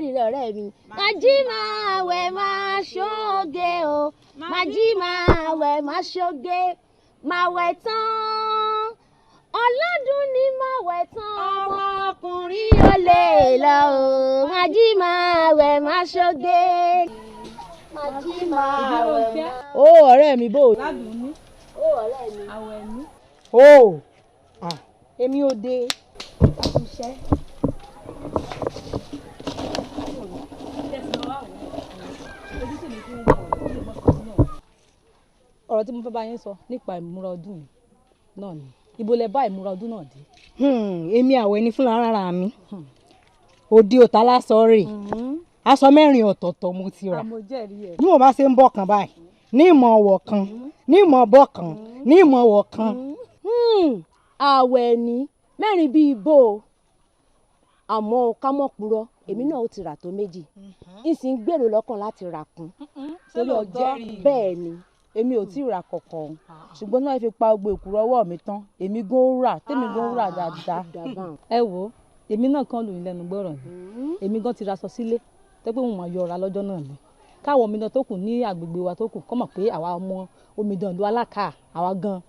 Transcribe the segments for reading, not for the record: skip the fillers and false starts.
Jẹ́rìí rẹ̀, ọ̀rẹ́ mi. Máa jí máa wẹ̀ máa ṣoge o, máa jí máa wẹ̀ máa ṣoge, máa wẹ̀ tán. Ọlọ́dún ni máa wẹ̀ tán. Ọmọkùnrin ò lè lọ o, máa jí máa wẹ̀ máa ṣoge. Máa jí máa wẹ̀ máa. Ó ọ̀rẹ́ mi bò. Ládùúní. Ó ọ̀rẹ́ mi. Àwẹ̀ní. Ó èmi ò dé. Iṣẹ́. Ọ̀rọ̀ tí mo fẹ́ bá yín sọ nípa ìmúra ọdún yìí náà ni, ibo lẹ bá ìmúra ọdún náà dé? Èmi Àwẹ̀ní fúnra rárá mi. Òde òtá lásọ rè. Aṣọ mẹ́rin ọ̀tọ̀ọ̀tọ̀ mo ti rà. Àmọ́ jẹ́rìí ẹ̀. Bí mo bá ṣe ń bọ̀ kan báyìí, ní ìmọ̀ ọ̀wọ̀ kan, ní ìmọ̀ ọ̀bọ̀ kan, ní ìmọ̀ ọ̀wọ̀ kan. Àwẹ̀ní mẹ́rin bíi bó o, àmọ́ ká mọ̀ purọ́, èmi náà ó ti rà tó méjì, n sì ń gbèrò lọ́kàn láti rà kún torí ọjọ́ bẹ́ẹ̀ ni. Èmi ò tí ì rà kọ̀ọ̀kan, ṣùgbọ́n náà fi pa gbogbo èkùrọ́ ọwọ́ mi tán, èmi gan ó rà, tèmi gan ó rà dáadáa. Ẹ wo, èmi náà kàn lù yín lẹ́nu gbọ́rọ̀ ni. Èmi gan ti raṣọ sílé tẹ́ pé mo máa yọra lọ́jọ́ náà ni, káwọn omidan tó kù ní agbègbè wa tó kù kọ́ mọ̀ pé àwa ọmọ omidan ìlú Alákà, àwa gan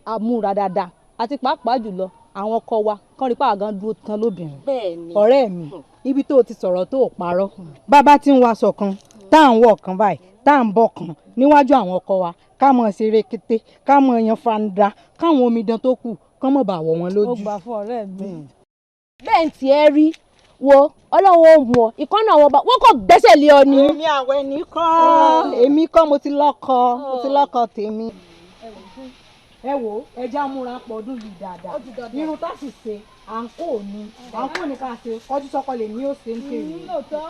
amúra dáadáa, àti pàápàá jùlọ àwọn ọkọ wa kán rí pàwọn gan dúró tán lóbìnrin. Bẹ́ẹ̀ni. Ọ̀rẹ́ mi, ibi tó o ti sọ̀rọ̀ tó o parọ́. Bàbá tí ń waṣọ kan, tá à ń wọ̀ kan báyìí, tá à ń bọ̀ kan níwájú àwọn ọkọ wa, ká mọ̀ ṣeré kété, ká mọ̀ yan fanda, káwọn omidan tó kù kán mọ̀ bà wọ̀ wọ́n lójú. Ó gbà fún ọ̀rẹ́ mi. Bẹ́ẹ̀ ń tiẹ̀ rí wo, Ọlọ́run ò mú ọ ìkànnì àwọn ọba wọn kò gbẹ́sẹ̀ lé ọ ni. Èmi Àwẹ̀ní kọ́, èmi kọ́, mo ti lọ́kọ, mo ti lọ́kọ tèmi. Ẹ wo, ẹja múra pọ̀ ọdún yìí dáadáa. Irun tá sì ṣe àǹkó ni, àǹkó ni ká ṣe, kọjú sọ́kọ lè ní ó ṣe ń tèmi.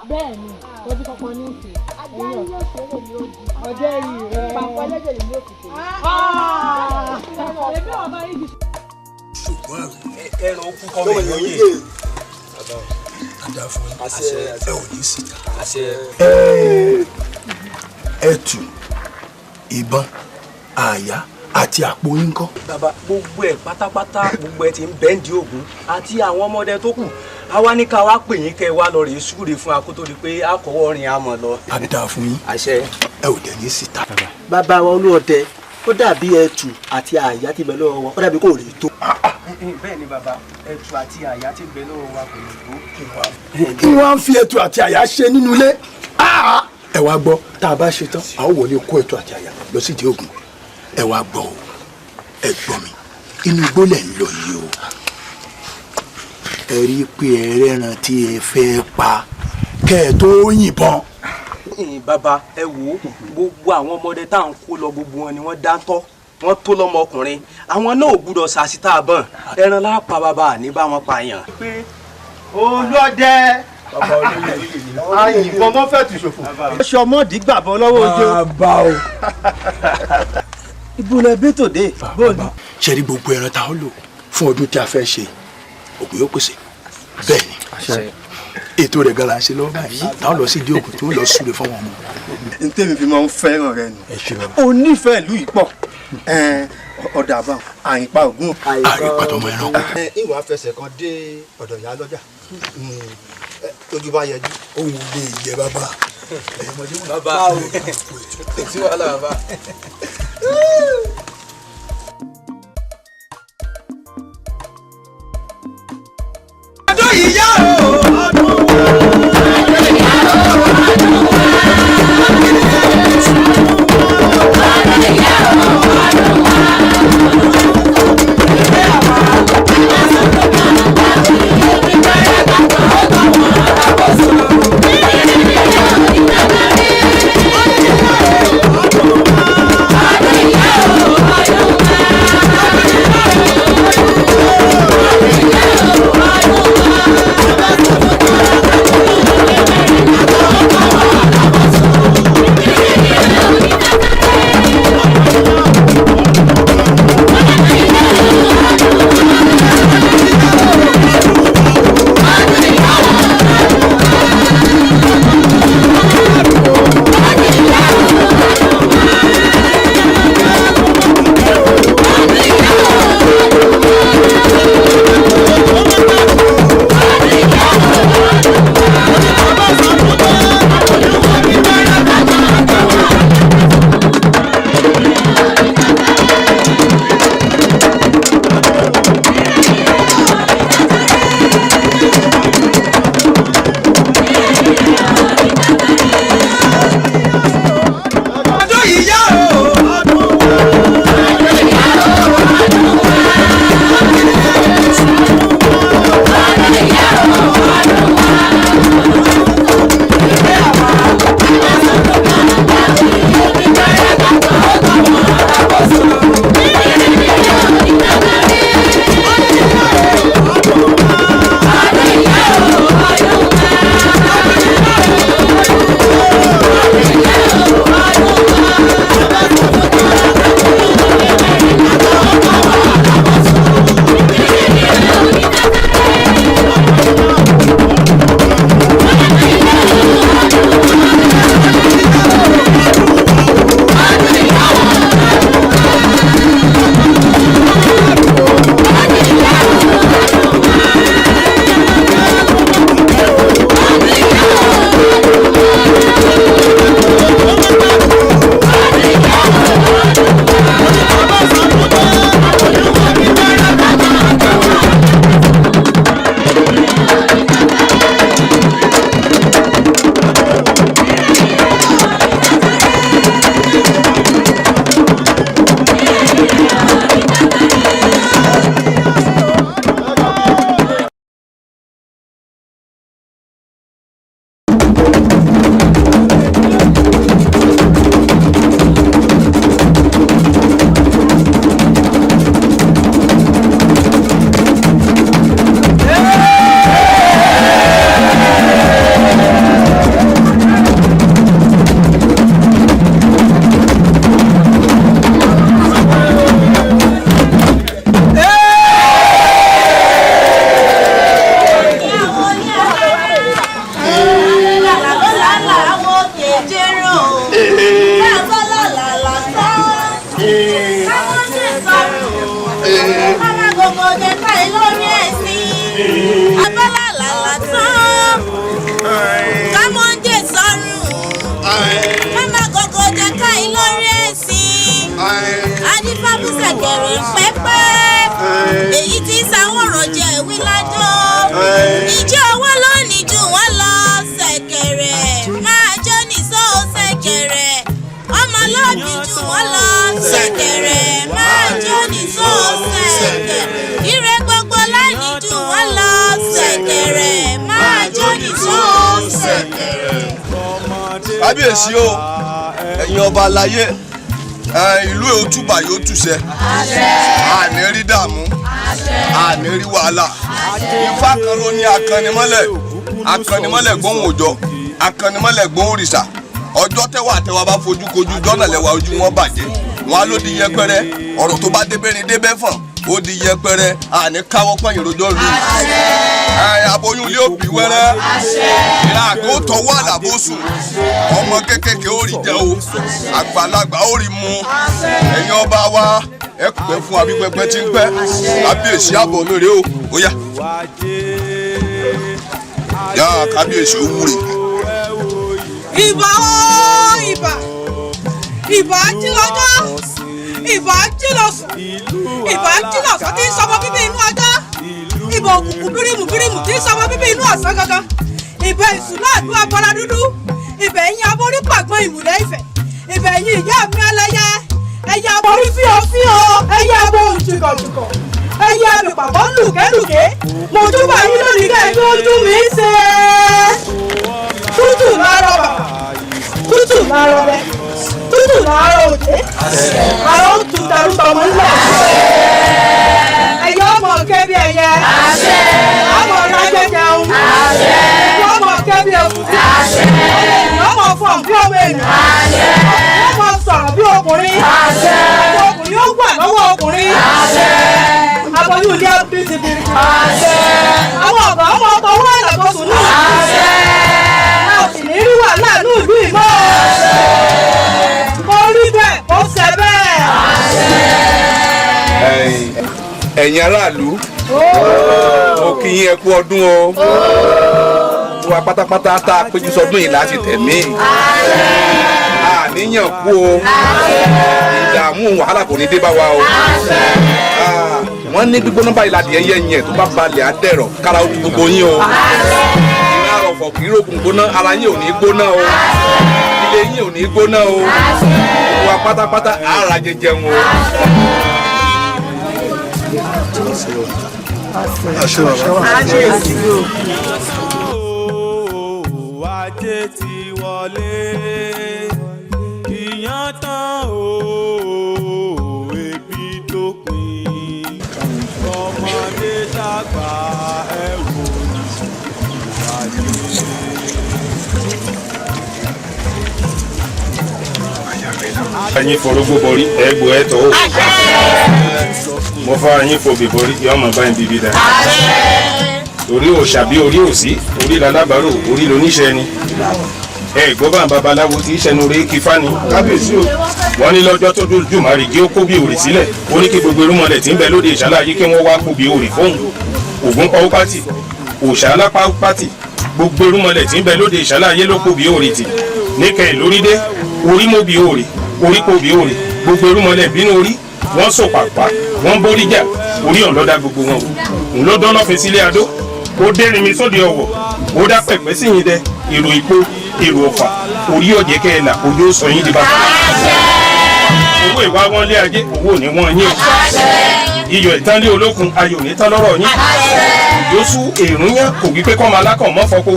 Bẹ́ẹ̀ ni, kọjú sọ́kọ ní ó ṣe. Ajá ni yóò ṣe lè ní ó di. Ọjọ́ rí rẹ. Pàpọ̀ ẹlẹ́jẹ̀ lè ní ó fi tèmi. Èmi ò bá yín di. Ṣùgbọ́n ẹran okú kọ́ mi lóye. Ada fún yín, ẹ ò ní síta. Ẹtù, ìbọn, àyà àti àpò yín kọ́? Bàbá, gbogbo ẹ pátápátá, gbogbo ẹ ti ń bẹ́ǹdì ògùn àti àwọn ọmọdé tó kù. Àwa ní ká wá pè yín kẹ́ ẹ wá lọ rèé súre fún wa kó tó di pé àkọ́wọ́ rìn àmọ̀ lọ. A dáa fún yín. Àṣẹ. Ẹ ò dẹ̀ ní síta. Bàbá wa Olúọdẹ, ó dàbí ẹtù àti àyà ti bẹ lọ́wọ́ wa, ó dàbí kò rí tó. Bẹ́ẹ̀ ni bàbá, ẹtù àti àyà ti bẹ lọ́wọ́ wa kò lè tó. Kí wọ́n á fi ẹtù àti àyà ṣe nínú ilé? Ẹ wá gbọ́, tá a bá ṣe tán, a ó wọlé kó ẹtù àti àyà lọ sídìí ògùn. Ẹ wá gbọ́ o, ẹ gbọ́ mi, inú igbó lẹ̀ ń lọ yìí o. Ẹ rí i pé ẹ rẹ́ran tí ẹ fẹ́ pa kẹ́ ẹ tó yìnbọn. Bàbá, ẹ wo, gbogbo àwọn ọmọdé tá à ń kó lọ, gbogbo wọn ni wọ́n dáńtọ́, wọ́n tó lọ́mọkùnrin, àwọn náà ò gbúdọ̀ ṣàṣìtà àbọ̀n ẹran lápá, bàbá ní bá wọn pààyàn. Olúọdẹ, àyìnbọn mọ́ fẹ́ tù ṣòfò. Aṣọ ọmọdé gbàbọ lọ́wọ́ ojú. Bàbá o. Ibùdó bẹ́tò dé. Bàbá, ṣe rí gbogbo ẹran tá a lò fún ọdún tí a fẹ́ ṣe, Ògún yóò pèsè. Bẹ́ẹ̀ ni, ètò rẹ̀ gan la ń ṣe lọ́wọ́ báyìí, táwọn lọ sí ìdí ògùn tó lọ súre fún wọn. N tẹ́mi fi máa ń fẹ́ràn rẹ nù. Ẹ ṣe bàbá. O nífẹ̀ẹ́ ìlú yìí pọ̀. Ọ̀dà àbá àyìnpá ògún. Àyìnpá tọmọ ẹranko. Ìwà fẹsẹ̀ kan dé ọ̀dọ̀ ìyá lọ́jà, tójú bá yẹjú. Òun lè yẹ bàbá. Bàbá o, kò sí wàhálà bàbá. Ọdún yìí yá o, ọdún wa. Ọdún yá o, ọdún wa. Ọdún yá o, ọdún wa. Ọdún yá o. Ìjọ owó lónìí jù wọ́n lọ ṣẹ̀kẹ̀rẹ̀, máa jó nìṣó ṣẹ̀kẹ̀rẹ̀. Ọmọlóbi jù wọ́n lọ ṣẹ̀kẹ̀rẹ̀, máa jó nìṣó ṣẹ̀kẹ̀rẹ̀. Ire gbogbo lánìí jù wọ́n lọ ṣẹ̀kẹ̀rẹ̀, máa jó nìṣó ṣẹ̀kẹ̀rẹ̀. Kábíyèsí o, ẹ̀yin ọba aláyé, ìlú òtúbà yóò túṣẹ, àní rí dààmú, àní rí wàhálà. Ifá kan ló ní akannimọ́lẹ̀, akannimọ́lẹ̀ gbóhùn òjọ́, akannimọ́lẹ̀ gbóhùn òrìṣà. Ọjọ́ tẹ́wà tẹ́wà bá fojú kojú jọ́nà lẹ́wà ojú wọn bàjẹ́, wọn á ló di yẹpẹrẹ. Ọ̀rọ̀ tó bá débẹ̀ ni débẹ̀ fọ̀n, ó di yẹpẹrẹ. Àní káwọ́ pọ̀yìn rojọ́ lù. Aboyún ilé òbí wẹ́rẹ́, ìlà àgọ́ tọwọ́ àlàbò sùn, ọmọ kékèké ó rí jẹ o, àgbàlagbà ó rí mu. Ẹ̀yin ọba wa, ẹ pẹ́ fún wa bí pẹpẹ tí ń pẹ́. Kábíyèsí, àbọ̀ mi rèé o, ó yá yá, kábíyèsí, ó wúre. Ìbà o, ìbà, ìbà jí lọ́jọ́, ìbà jí lọ́sùn, ìbà jí lọ́sàn tí ń sọmọ bíbí inú ọjọ́, ìbà òkùnkùn bírímù bírímù tí ń sọmọ bíbí inú ọ̀sán gangan, ìbà ìsúláàdú abọ́lá dúdú, ìbà ẹ̀yìn aborí pàgbọ́n ìmùlẹ̀ ìfẹ́, ìbà ẹ̀yìn ìyá mi ẹlẹ́yẹ, ẹ̀yẹ aborí fíofío, ẹ̀yẹ abohùn jìkọ̀jìkọ̀, ẹ̀yẹ abìpàbọ̀ lùkẹ́lùkẹ́. Mo júbà yín lónìí kẹ́ ẹ̀ tó ojú mi ṣe tútù láàárọ̀ bàbà, tútù láàárọ̀ bẹ, tútù láàárọ̀ òjé, àrò ń tu tẹrútọmọ ńlẹ̀. Ẹ̀yẹ ọmọ kẹ́bí ẹ̀yẹ, ọmọ ọ̀làjẹ jẹun, ẹ̀yẹ ọmọ kẹ́bí ẹ̀kúté, ọmọ ènìyàn ọmọ fọ̀n bí ọmọ ènìyàn, ọmọ sọ̀rọ̀ bí ọkùnrin, ọkùnrin ó wà lọ́wọ́ ọkùnrin, aboyún ilé bìtìbìtì, àwọn ọ̀gá ọmọ ọkọ̀ wà lábọ́sùn náà, a ò sì ní rí wàhálà ní ìlú ìmọ̀. Mo rí bẹ́ẹ̀, ó ṣe bẹ́ẹ̀. Ẹ̀yin aráàlú, mo kí yín, ẹ kú ọdún o. Wa pátápátá tá a péjú sọdún yìí láti tẹ̀mí àníyàn kú o, ìdààmú wàhálà kò ní dé bá wa o. Wọ́n ní gbígbóná báyìí ládìẹ yẹn tó bá balẹ̀ á dẹ̀rọ̀ kára ó tu gbogbo yín o. Ìlà àrọ̀fọ̀ kì í rògùn gbóná, ara yín ò ní gbóná o, ilé yín ò ní gbóná o. Gbogbo wa pátápátá ara jẹjẹun o. Ajé ti wọlé, ìyàn tán o, ebi dópin, ọmọdé dàgbà, ẹ wò ajé. Ẹyin forógbó borí ẹgbò ẹtọ o, mo fọ ẹyin fòbì borí yọmọ báyìí bíbí dá torí òòṣà bí orí òsí, orí lalábàárò, orí lóníṣẹ́ ni. Ẹ gbọ́ bá babaláwo tí í ṣẹnu rí kí fani kábíyèsí o. Wọ́n ní lọ́jọ́ tó dójú màrí kí ó kó bí òrì sílẹ̀, ó ní kí gbogbo irúnmọlẹ̀ tí ń bẹ lóde ìṣáláyé kí wọ́n wá kó bí òrì fóun. Ògún pa ó pátì, òòṣà alápá ó pátì, gbogbo irúnmọlẹ̀ tí ń bẹ lóde ìṣáláyé ló kó bí òrì tì níkẹyìn lórí dé orí mọ́ bí òrì, orí kó bí òrì, gbogbo irúnmọlẹ̀ bínú orí, wọ́n sọ pàpà, wọ́n bórí jà, orí ọ̀n lọ́dá gbogbo wọn o. Ń ló dán lọ́fin sílé adó, ó dérin mi sóde ọ̀wọ̀, ó dá pẹ̀pẹ́ sí yín dẹ èrò ìpó èrò ọ̀fà, orí ọ̀jẹ̀ kẹ́ẹ̀là, ojú ó sọ yín di bàbá. Owó ìwà wọn lé ajé, owó ò ní wọ́n yín o. Iyọ̀ ìtànlé olókun, ayò ní tán lọ́rọ̀ yín. Òjòsú èrún yán kò wí pé kọ́ máa lákàn mọ́ fọ́kó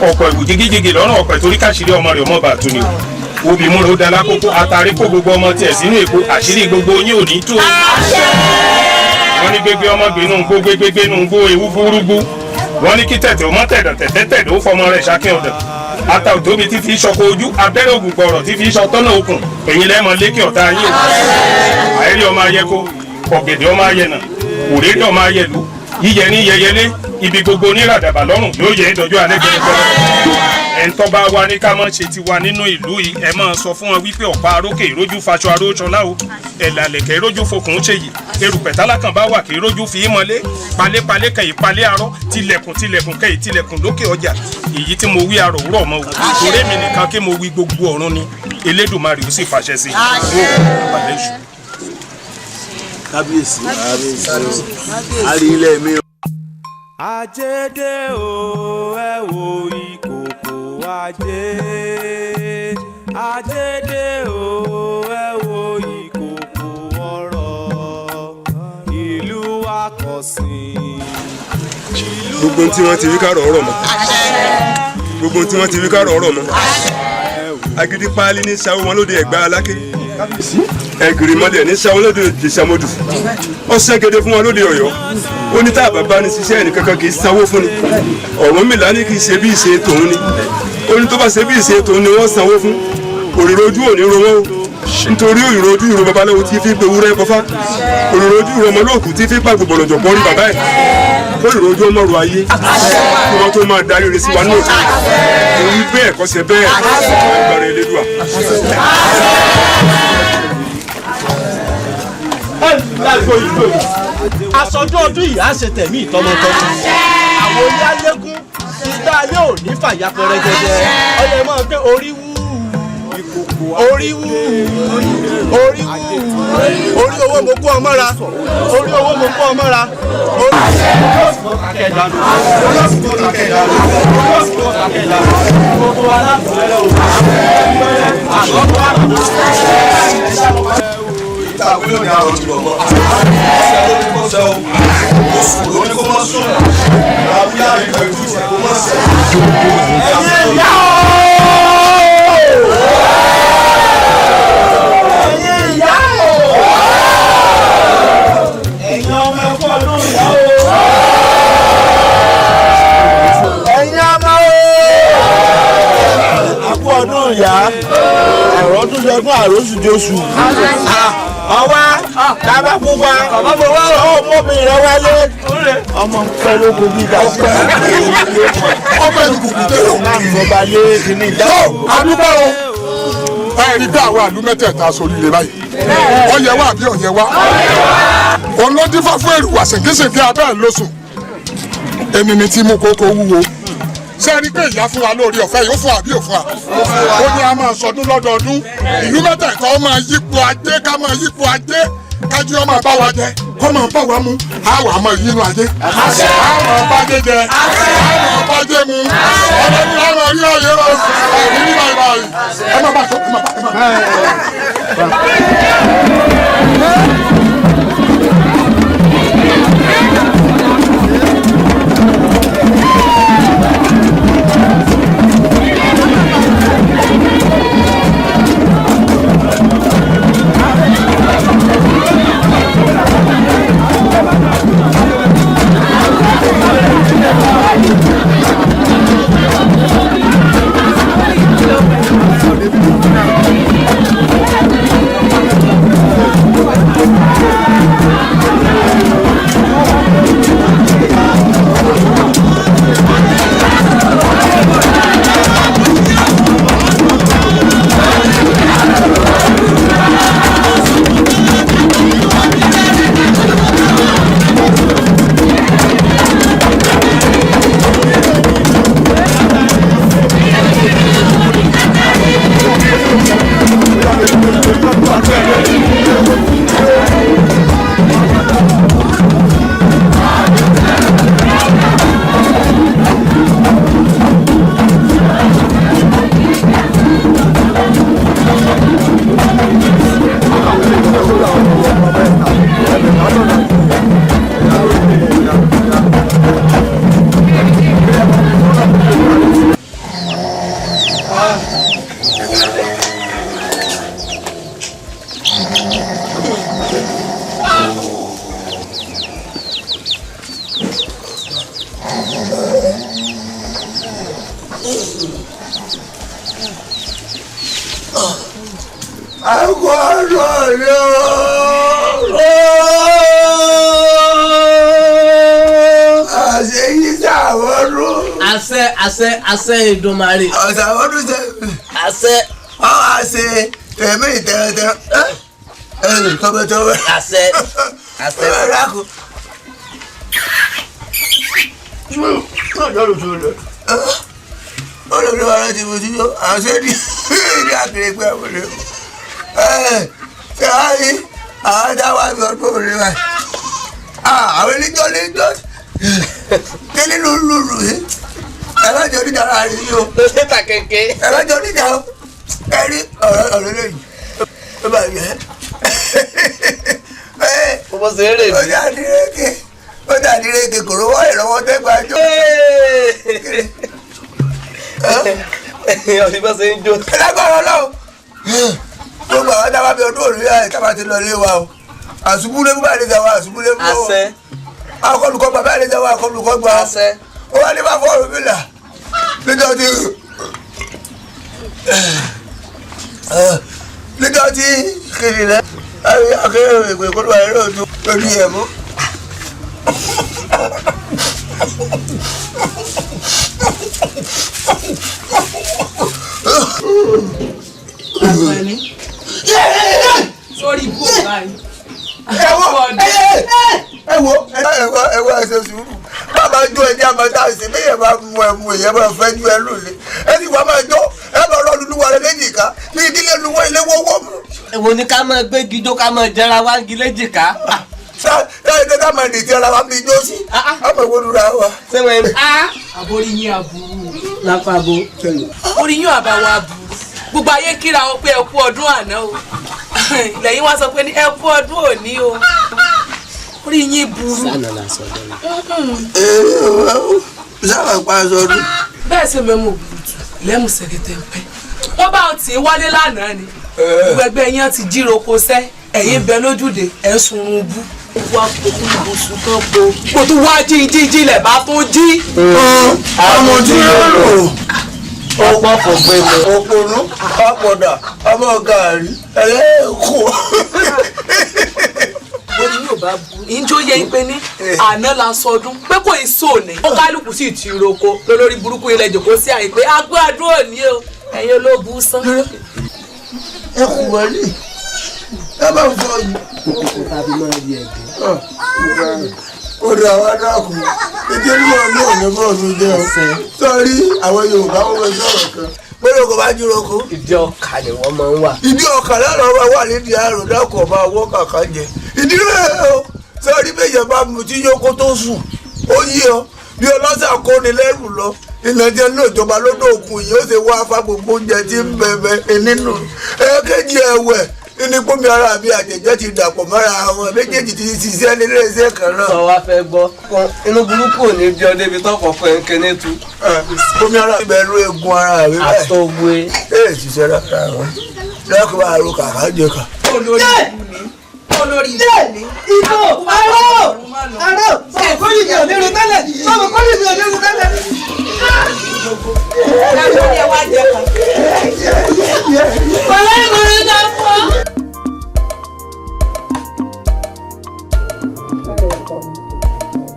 ọ̀pọ̀ ìwù jigijigi lọ́rùn ọ̀pẹ̀ torí káṣírí ọmọ rẹ̀ ọmọ bàtú ni o. Obì múra ó dáná kókó àtàrí kó gbogbo ọmọ tiẹ̀ sínú èkó, àṣírí gbogbo yín ò ní tú o. Wọ́n ní gbégbé ọmọ gbénú gbó, gbégbé gbénú gbó, ewu gbúrúgbú. Wọ́n ní kí tẹ̀tẹ̀ ọmọ tẹ̀dọ̀ tẹ̀tẹ̀ tẹ̀dọ̀ ó fọmọ rẹ̀ ṣákẹ́ ọ̀dọ̀. Ata òtóbi tí fi ṣọkọ ojú, abẹ́rẹ́ ògùn gbọ̀rọ̀ tí fi ṣọtọ́nà okùn, èyí lẹ́mọ lékè ọ̀tá yín o. Àìrí ọmọ ayẹko, ọ̀gẹ̀dẹ̀ ọmọ ayẹnà, òréré ọmọ ayẹlú, yíyẹ ní yẹyẹlé, ibi gbogbo oníràdàbà lọ́rùn yóò yẹ ìdọ́jú alẹ́ gbẹrẹgbẹrẹ. Ẹ̀ńtọ́ bá wa ní ká má ṣe tiwa nínú ìlú yìí, ẹ máa sọ fún wọn wípé ọ̀pá arókè ìrójú faṣọ aróṣọlá o, ẹ̀làlẹ̀kẹ̀ ìrójú fokùn ṣe yìí, erùpẹ̀ tálákàn bá wà kí ìrójú fi í mọ́lé, palépalé kẹ̀yìn palé arọ́, tilẹ̀kùn tilẹ̀kùn kẹ̀yìn tilẹ̀kùn lókè ọjà. Èyí tí mo wí arọ̀ òwúrọ̀ mọ́ o, torí mi nìkan kí mo wí gbogbo ọ̀run ni Elédùmarè ó sì fàṣẹ sí i. Kábíyèsí, a rí ilé mi o. Ajédé o, ẹ wo ìkòkò ajé. Ajédé o, ẹ wo ìkòkò ọrọ̀. Ìlú wa kò sìn. Gbogbo tí wọ́n ti rí kárọ̀ ọ̀rọ̀ mọ́, gbogbo tí wọ́n ti rí kárọ̀ ọ̀rọ̀ mọ́. Agídí páálí ní sáwọ́ wọn lóde Ẹ̀gbá Aláké, ẹ̀gìrì mọ́lẹ̀ ní sáwọ́ lóde Ìjẹ̀ṣàmọ́dù, ọ̀sẹ̀ gẹ́gẹ́ fún wọn lóde Ọ̀yọ́. Ó ní tá a bàbá ní ṣiṣẹ́ ẹnìkankan kì í sanwó fún ni. Ọ̀rúnmìlà ní kì í ṣe bí ìṣe tòun ni. Ó ní tó bá ṣe bí ìṣe tòun ni wọ́n sanwó fún. Òrìrò ojú ò ní ro wọ́n o, nítorí òrìrò ojú ìró babaláwo tí fi pe ewúrẹ́ kọfá, òrìrò ojú ìró ọmọlóòkú tí fi pàgbò bọ̀lọ̀jọ̀ pọ̀ rí bàbá ẹ̀. Òrìrò ojú ọmọ ro ayé kí wọ́n tó máa darí rẹ̀ sí wa ní òkú. Òun bẹ́ẹ̀ kọ́ ṣe bẹ́ẹ̀ agbára Elédùà. Aṣojú ọdún yìí á ṣe tẹ̀mí ìtọ́mọtọ́mọ. Àwọn ilé alégún ìgbà ayé ò ní fàyà pẹrẹgẹdẹ. Ọyẹ máa pé orí wú, orí wú, orí wú, orí owó mo kó ọmọ ra, orí owó mo kó ọmọ ra. Ìtàwé lónìí àrùn ti bọ̀ mọ́. Ọ̀sẹ̀ ló ní kó sẹ́ o. Oṣù ló ní kó mọ́ sùn. Àbúyá ìgbà ìtúsẹ̀ kó mọ́ sẹ́. Ẹ̀yin ìyá o! Ẹ̀yin ìyá o! Ẹ̀yin ọmọ ẹ̀kọ́ ọdún ìyá o! Ẹ̀yin ọmọ o! Àkú ọdún ìyá, ọ̀rọ̀ tún sọdún àròsù jóṣù. Ọwá bàbá pupa ọmọbìnrin rẹ wálé ọmọ pẹ̀lú kò bí dàsí. Ọmọ ìlú kùkù tẹ́lẹ̀. Náà mo bá lé kíní ìdáhùn. Adúgbò o, ẹ rí bí àwọn àlú mẹ́tẹ̀ẹ̀ta sórí ilé báyìí. Ọyẹ wa àbí ọyẹ wa? Olódífá fún èrùwà ṣèkéṣèké abẹ́ ẹ̀ lóṣù. Èmi ni tí mú kókó wúwo. Ṣé ẹ rí pé ìyá fún wa lórí ọ̀fẹ́ yìí, ó fún wa àbí ò fún wa? Ó ní a máa sọdún lọ́dọọdún. Ìlú mẹ́tẹ̀ẹ̀ta ó máa yípo ajé, ká máa yípo ajé, kájí ó máa bá wa jẹ, kó máa bá wa mu, á wà máa yínú ajé. Á máa bá jẹ jẹ, á máa bá jẹ mu. Ọlọ́run á máa rí ọ̀yẹ́ rọ, ẹ̀rí ní báyìí báyìí. Ẹ má bá tó, ẹ má bá, ẹ má bá. Àṣẹ àṣẹ àṣẹ Èdùmàrè. Ọ̀sẹ̀ ọdún ṣe. Àṣẹ. Wọ́n á ṣe tẹ̀mí tẹ̀rẹ̀tẹ̀rẹ̀ ẹ̀ tọ́bẹ̀tọ́bẹ̀. Àṣẹ àṣẹ. Olórí wa láti fojú yọ àṣẹ ní ìdí àkèrègbè àwòrán. Ṣé wàá rí àwọn táwa fi ọdún òní wa? Àwọn oníjọ́ níjọ́ Kíni ló ń lùlù yìí? Ẹ má jẹ́ oníjà ara rẹ̀ yìí o. Ló ta kéke. Ẹ má jẹ́ oníjà o. Ẹ rí ọ̀rọ̀ ọ̀rọ̀ lẹ́yìn. Ó bá yẹ. Bó ṣe é rè mí. Ó dà ní rékè. Ó dà ní rékè kò rówó ìrànwọ́ tẹ́gbàá jọ. Ọ̀sìn bá ṣe ń jó. Ẹ lágbára Ọlọ́run. Gbogbo àwọn tábà bí ọdún òrùlé àyè tábà ti lọ ilé wa o. Àṣubúlé bá lè jà wá àṣubúlé bó. Àṣẹ. Akọlùkọ́ gbà bá lè jà wá akọlùkọ́ gbà. Àṣẹ. Ó wá ní bá fọ́ọ̀rù mi là. Nítorí nítorí kiri rẹ akérò ìpè kó ló wà lórí ojú lórí ẹ̀ mú. Sórí ibú ò báyìí. Ẹ wo ẹ wo ẹ wo ẹ ṣe sùúrù. Bàbá jó ẹni àmọ́ tá a ṣe bí èèyàn bá mú ẹ mú èèyàn bá fẹ́ ju ẹ lólè. Ẹ sì wá máa jó ẹ lọ rọ lulúwa rẹ léjìká ní ìdílé luwọ́ ilé wọ́wọ́ mu. Èwo ni ká máa gbé gijó ká máa jẹra wá ń gi léjìká. Ṣá ṣá ká máa dìtì ara wa bí ijó sí. Àmọ́ ìwé lura wa. Ṣé wọ́n Àbórí yín aburú. Lápá bo. Orí yín àbáwọ̀ aburú. Gbogbo ayé kíra wọn pé ẹ kú ọdún àná o. Lẹ́yìn wá sọ pé ní ẹ kú ọdún òní o. Orí yín burú. Sànà la sọ dọ́nà. Sábà pa aṣọ ọdún. Bẹ́ẹ̀ sì mẹ́mú òbúrútù lẹ́mú sẹ̀kẹ̀tẹ̀ ń pẹ́. Wọ́n bá wọn tì í wálé lánàá ni. Gbogbo ẹgbẹ́ yẹn ti jíròkó sẹ́. Ẹ̀yin bẹ lójúde ẹ̀ ń sunrun bú. Wá kókó ibùsùn kan po. Mo tún wá jí jí jí ilẹ̀ bá tún jí. Ọmọ tí yóò lò. Ọ̀pọ̀ kò gbé mi. Òpònú, ọ̀pọ̀dà, ọmọ gàrí, ẹlẹ́ẹ̀kọ́. Bóni yóò bá bu. Ìjọ yẹ pé ní àná la sọdún pé kò í sóòní. Ó kálukú sì ti roko lólórí burúkú ilẹ̀ jòkó sí àyè pé agbó àdúrà òní o. Ẹ̀yin olóògùn sán. Ẹ kú wọlé. Ẹ bá fọ yìí. Kókó tàbí máa rí ẹ̀gẹ́. Ó dà wá dákun. Nítorí wọn ní òní bọ́ọ̀lù jẹ́ o. Sọ́rí àwọn Yorùbá wọ́n fẹ́ sọ̀rọ̀ kan. Bóyá kò bá dúró kó. Ìdí ọkà ni wọ́n máa ń wà. Ìdí ọkà lọ́rọ̀ wa wà nídìí àrùn dákun ọba owó kàkà jẹ. Ìdí rẹ̀ o. Sọ́rí méje bá mu tí yókó tó sùn. Ó yí ọ. Bí ọlọ́sà kó ni lẹ́rù lọ. Ìnàjẹ ní ìjọba lódò òkun yìí ó ṣe wá afá gbogbo oúnjẹ tí ń bẹ̀bẹ̀ nínú. Ẹ̀ẹ́kejì ẹ̀wẹ̀ ní pómi ara mi àjẹjẹ ti dàpọ̀ mọ́ra àwọn méjèèjì ti ṣiṣẹ́ nílé iṣẹ́ kan náà. Sọ wá fẹ́ gbọ́. Inú burúkú ò ní bí ọ débi tọkọ̀ fún ẹnkẹ́ ní tu. Pómi ara mi bẹ̀rù eegun ara mi báyìí. Àtọ̀wé. Ee ṣiṣẹ́ lára wọn. Lọ́kùnrin bá ro kàkà jẹ kà. Olórí ìlú ni. Olórí ìlú ni. Ibo aró aró sọ̀rọ̀ kọ́lì mi ò ní ru tẹ́lẹ̀ sọ̀rọ̀ kọ́lì mi ò ní ru tẹ́lẹ̀. Dájọ́ ni ẹ wá jẹ kan. Bọ̀lá ìmọ̀ràn náà fọ́.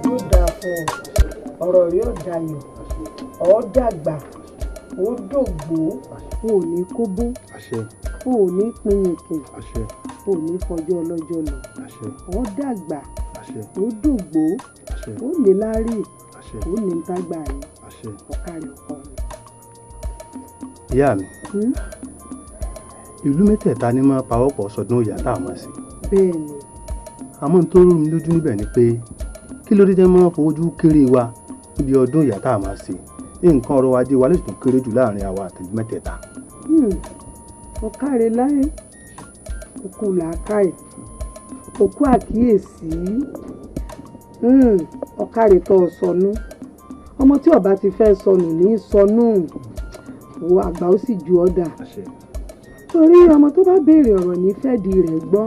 Yóò dáa fún ọ, ọ̀rọ̀ rí ọ̀dàyọ̀, ọ̀ dàgbà, ó dògbò, o ò ní kóbó, o ò ní pinyìnkìn, o ò ní fọjọ́ ọlọ́jọ́ lọ, ọ̀ dàgbà, ó dògbò, ó ní láárí, ó ní tágbà yìí, ọ̀kàrí ọkọ mi. Ìyá mi, ìlú mẹ́tẹ̀ẹ̀ta ni máa pawọ́pọ̀ sọdún ìyá tá a mọ̀ sí. Bẹ́ẹ̀ni. Àmọ́ n tó rú mi lójú níbẹ̀ ni pé kí ló dé tẹ́ máa fojú kéré wa níbi ọdún ìyá tá a máa ṣe, nǹkan ọrọ̀ ajé wa lè tún kéré jù láàrin àwa àti mẹ́tẹ̀ẹ̀ta. Ọ̀kàrẹ̀ láyé, òkú làákàyè, òkú àkíyèsí, ọ̀kàrẹ̀ tó sọnù. Ọmọ tí ọba ti fẹ́ sọnù ní sọnù, wo àgbà ó sì ju ọ̀dà. Torí ọmọ tó bá béèrè ọ̀rọ̀ ní fẹ́ẹ̀dì rẹ̀ gbọ́,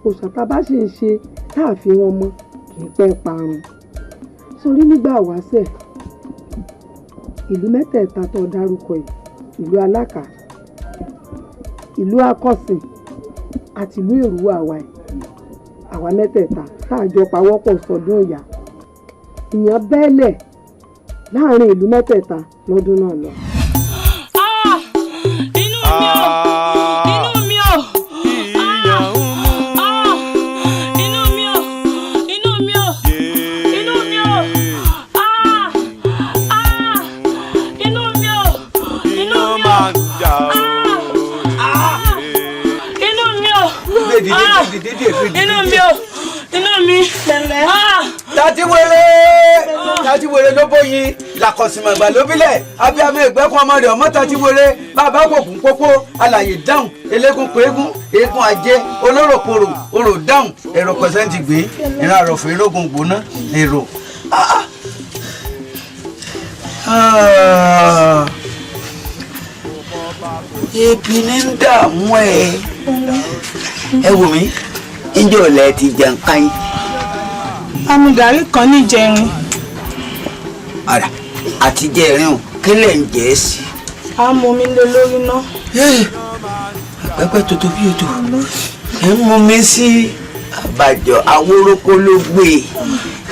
òòṣà tá a bá ṣe ń ṣe tá a fi wọn mọ kì í pẹ́ parun. Sórí nígbà wáṣẹ̀, ìlú mẹ́tẹ̀ẹ̀ta tó dárúkọ yìí, ìlú Alákà, ìlú Akọ̀sìn àti ìlú Èrúwà àwa yìí, àwa mẹ́tẹ̀ẹ̀ta tá a jọ pawọ́pọ̀ sọdún ìyá. Ìyàn bẹ́ẹ̀lẹ̀ láàrin ìlú mẹ́tẹ̀ẹ̀ta lọ́dún náà lọ. Inú mi ò, inú mi ò, inú mi ò, inú mi ò, inú mi ò, inú mi ò, inú mi ò, inú mi ò, inú mi ò, Inú mi. Pẹ̀lẹ́. Tati wéré tati wéré ló bóyin làkọ̀sìmọ̀gbà lóbílẹ̀ abiyamọ ìgbẹ́kun ọmọ rẹ̀ ọmọ tati wéré bàbá wògùn pópó alàyè dáhùn eléégún péégún eégún ajé olóròporò orò dáhùn èrò pẹ̀sẹ́ǹtì gbé ìran àròfò erógun gbóná èrò. Ebi ní ń dààmú ẹ. Ẹ wò mí, ǹjẹ́ ò lẹ ti jẹun káyín? A mu gàrí kan níjẹrin. Ara àti jẹrin o, kí lẹ̀ ń jẹ́ sí? A mú omi lé lórí ná. Pẹ́pẹ́ tuntun bí odò. Ẹ ń mú mi sí àbàjọ awórókó ló gbé.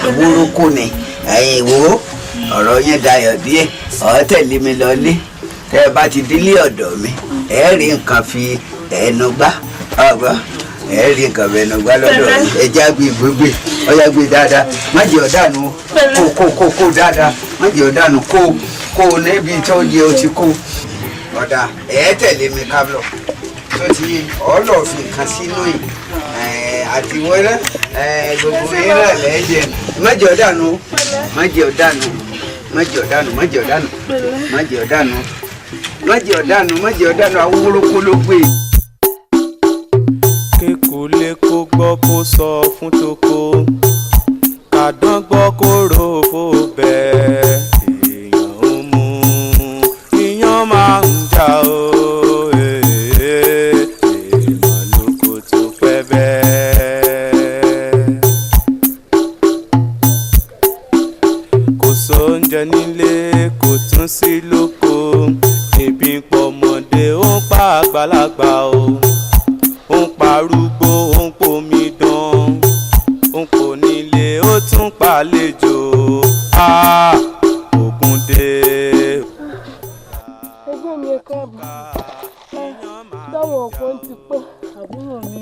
Awórókó ni. Ẹ̀yin wo ọ̀rọ̀ yẹn dayọ̀ díẹ̀. Ọ̀ tẹ̀lé mi lọlé. Tẹ́ ẹ bá ti délé ọ̀dọ̀ mi, ẹ rí nǹkan fi ẹnu gbá. Ọ̀gbọ́n ẹ rí nǹkan fi ẹnu gbá lọ́dọ̀ mi. Ẹ já gbé gbégbé, ọ̀yá gbé dáadáa. Má jẹ́ ọ̀dànù kó kó kó kó dáadáa. Má jẹ́ ọ̀dànù kó kó níbi tó yẹ o ti kó. Ọ̀dà ẹ tẹ̀lé mi ká lọ. Tó ti ọ̀ọ́lọ̀ fi nǹkan sínú yìí. Àti wẹ́rẹ́ gbogbo yín náà lẹ́jẹ̀. Má jẹ́ ọ̀dànù má jẹ́ ọ̀dànù má jẹ́ ọ̀dànù má jẹ́ ọ̀dànù má jẹ́ ọ̀dànù má jẹ́ ọ̀dànù má jẹ́ ọ̀dànù awórókó ló gbé. Kékulé kó gbọ́ kó sọ fún toko, kàdán gbọ́ kó rò fó bẹ́ẹ̀. Èèyàn ń mú iyán máa ń jà o, èèmọ̀ lóko tó pẹ́ bẹ́ẹ̀. Kò sóúnjẹ nílé kò tún sí lóko, ebi ń pọ̀ ọmọdé ó ń pa àgbàlagbà o, ó ń parúgbó ó ń pomi dán, ó ń pò nílé ó tún pàlejò. Ògùn dé. Ẹgbẹ́ mi káàbọ̀, dáwọn ọ̀pọ̀ ń ti pẹ́. Àbúrò mi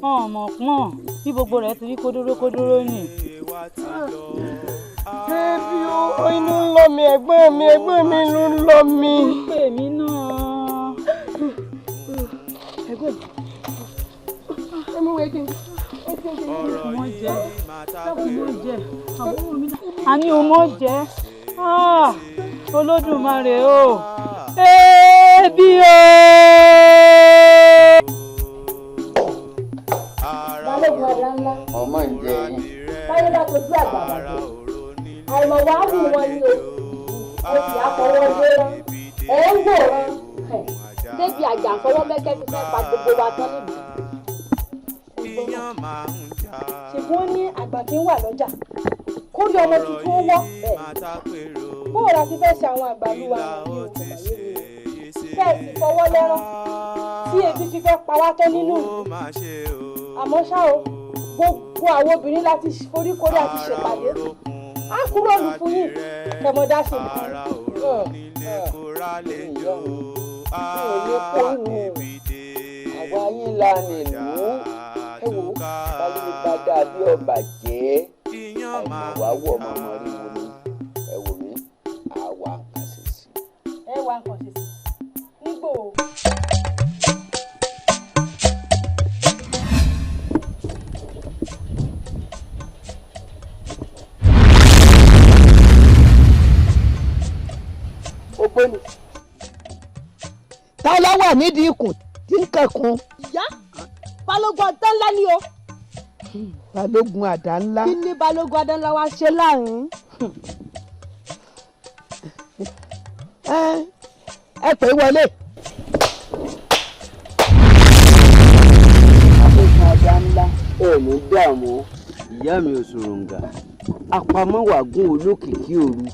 ọmọ pọ́n bí gbogbo rẹ̀ ti rí kódóró kódóró nì. Bébí o, inú ń lọ mi, ẹ̀gbọ́n mi ló ń lọ mi. Pè mí náà. Ẹ̀gbọ́n mi, ẹ mú wẹ́gẹ́. Mọ jẹ, dákun mọ jẹ, àbúrò mi náà. Àní o mọ jẹ, Olódùmarè o, ebi o. Balógun ọ̀dà ńlá. Ọmọ ń jẹ yín. Báyọ̀ bá tojú àgbà bàjẹ́. Àìmọ̀ wàá wù wọn ni o. O sì á fọwọ́ lé ẹ̀ ń wòran. Débi àjàfọwọ́ mẹ́kẹ́ fi fẹ́ pa gbogbo wa tán nílùú. Ṣùgbọ́n ní àgbà kí ń wà lọ́jà kórí ọmọ tuntun ó wọ́ bẹ́ẹ̀. Bóò la ti fẹ́ ṣe àwọn àgbàlúwa wọ̀nyí o, kò mà yé mi o. Bẹ́ẹ̀ sì fọwọ́ lẹ́rán tí ebi fi fẹ́ pa wá tán nínú ìlú. Àmọ́ ṣá o, gbogbo àwọn obìnrin láti foríkorí àti ṣèpàdé. Á kúrò lù fún yín kẹmọ dá sí nǹkan. Àwa yín la nílùú ẹ wò báyìí bá dàbí ọba jẹ́ àìmọ̀ wá wọ̀ ọmọ ọmọ rí wo ni ẹ wò mí àwa nǹkan ṣe sí. Ẹ wá nǹkan ṣe sí nígbò. Ògbóni. Ta ló wà nídìí ikùn tí ń kẹkùn? Ìyá, balógun àdá ńlá ni o. Balógun àdá ńlá. Kí ni balógun àdá ńlá wá ṣe láàrin? Ẹ pè é wọlé. Balógun àdá ńlá ẹ ní dààmú. Ìyá mi ò sòròǹgà apamọ́wàgún olókìkí òru,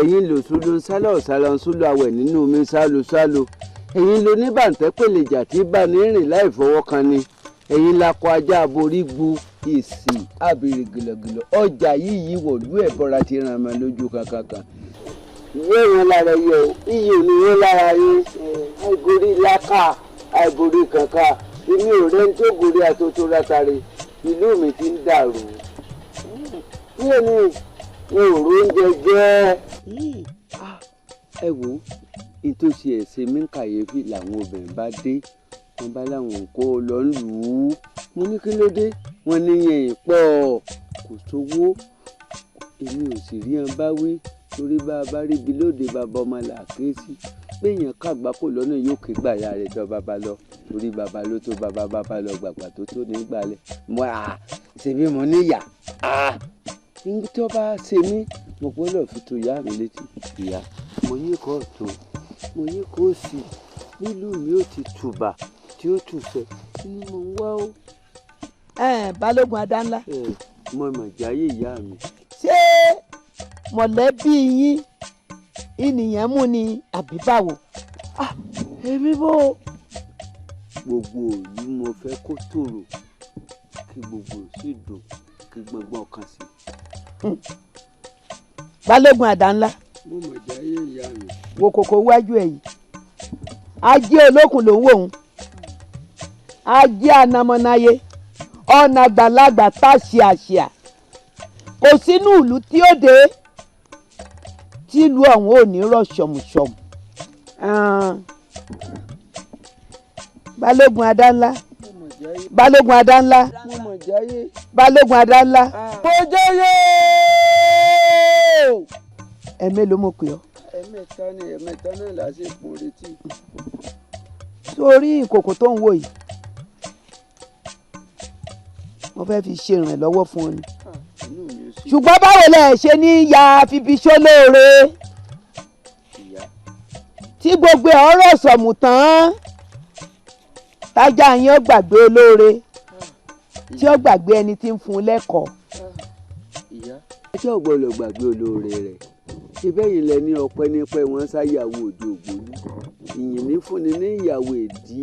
ẹ̀yin lòsùlù sálọ̀ ọ̀sálọ̀ awẹ̀ nínú omi sálo sálo, ẹ̀yin lo ní bàǹtẹ́ pèlèjà tí bá ní rìn láì fọwọ́ kan ni, ẹ̀yin lakọ ajá aborí gbu ìsì àbèrè gìlọ̀gìlọ̀ ọjà yìí wọ̀lú ẹ̀bọra ti ràn mọ́ lójú kankankan. Ìwé ìran lára yẹ o, iyì ò ní yẹn lára yín, àìgorí láká àìgorí kankan, èmi ò rẹ́ni tó gorí àtótó látàrí, ìlú mi ti ń dàrú. Bí èmi n ò róúnjẹ jẹ. Ẹ wo ètò ṣe ẹ̀sìn mi ń kàyéfì làwọn obìnrin bá dé, wọn bá láwọn kó lọ ń lù ú, Mo ní kí ló dé, wọ́n ní yẹn pọ̀, kò sówó. Èmi ò sì rí wọn bá wí, torí bá a bá ríbi lóde bàbá ọmọ là ké sí. Péèyàn kàgbá kò lọ́nà yóò ké gbàyà rẹ̀ tọ́ bàbá lọ, torí bàbá ló tó bàbá bàbá lọ gbàgbà tó tó ní gbalẹ̀. Mo à ṣèbí mo níyà à ní tó bá ṣe mí, mo gbọ́dọ̀ fi tó ìyá mi létí. Ìyá mo yí kọ́ tó, mo yí kó sí, nílùú mi ò ti tùbà tí ó tùsẹ̀ ni mo ń wá o. Balógun Adánlá. Mo mọ̀ jáyé ìyá mi. Ṣé mọ̀lẹ́bí yín ìnìyàn mú ni àbí báwo? Èmi bò. Gbogbo òlú mo fẹ́ kó tòrò, kí gbogbo sì dùn, kí gbọ̀ngbọ̀n kan sí. Balógun Adánlá. Mo mọ̀ jáyé ìyá mi. Wo kòkó wájú ẹ̀ yìí. Ajé olókùn ló ń wò ó. Ajé anamọ́náyé, ọ̀nà àgbàlagbà tá ṣìàṣìà. Kò sínú ìlú tí ó dé tí ìlú ọ̀hún ò ní rọ̀ ṣọ̀mùṣọ̀mù. Balógun Adánlá. Balógun Adánlá. Balógun Adánlá. Mo jáyé. Ẹ̀mélòó mo pè ọ́? Ẹ̀mẹ́ta ni, ẹ̀mẹ́ta náà lásìkò retí. Sórí ìkòkò tó ń wò yìí, mo fẹ́ fi ṣe ìrànlọ́wọ́ fún ọ ni. Ṣùgbọ́n báwo lẹ ṣe ní ya fibiṣó lóore tí gbogbo ọ̀rọ̀ sọ̀mù tán, tájà yín ó gbàgbé olóore, tí ó gbàgbé ẹni tí ń fún un lẹ́kọ̀ọ́. Ìyá ẹjọ́ ò gbọ́dọ̀ gbàgbé olóore rẹ̀. Ibẹ̀ yìí lẹ ní ọpẹ́ nípẹ́ wọn ṣàyàwó òde ògbólú. Ìyìn ní fúnni ní ìyàwó èdí.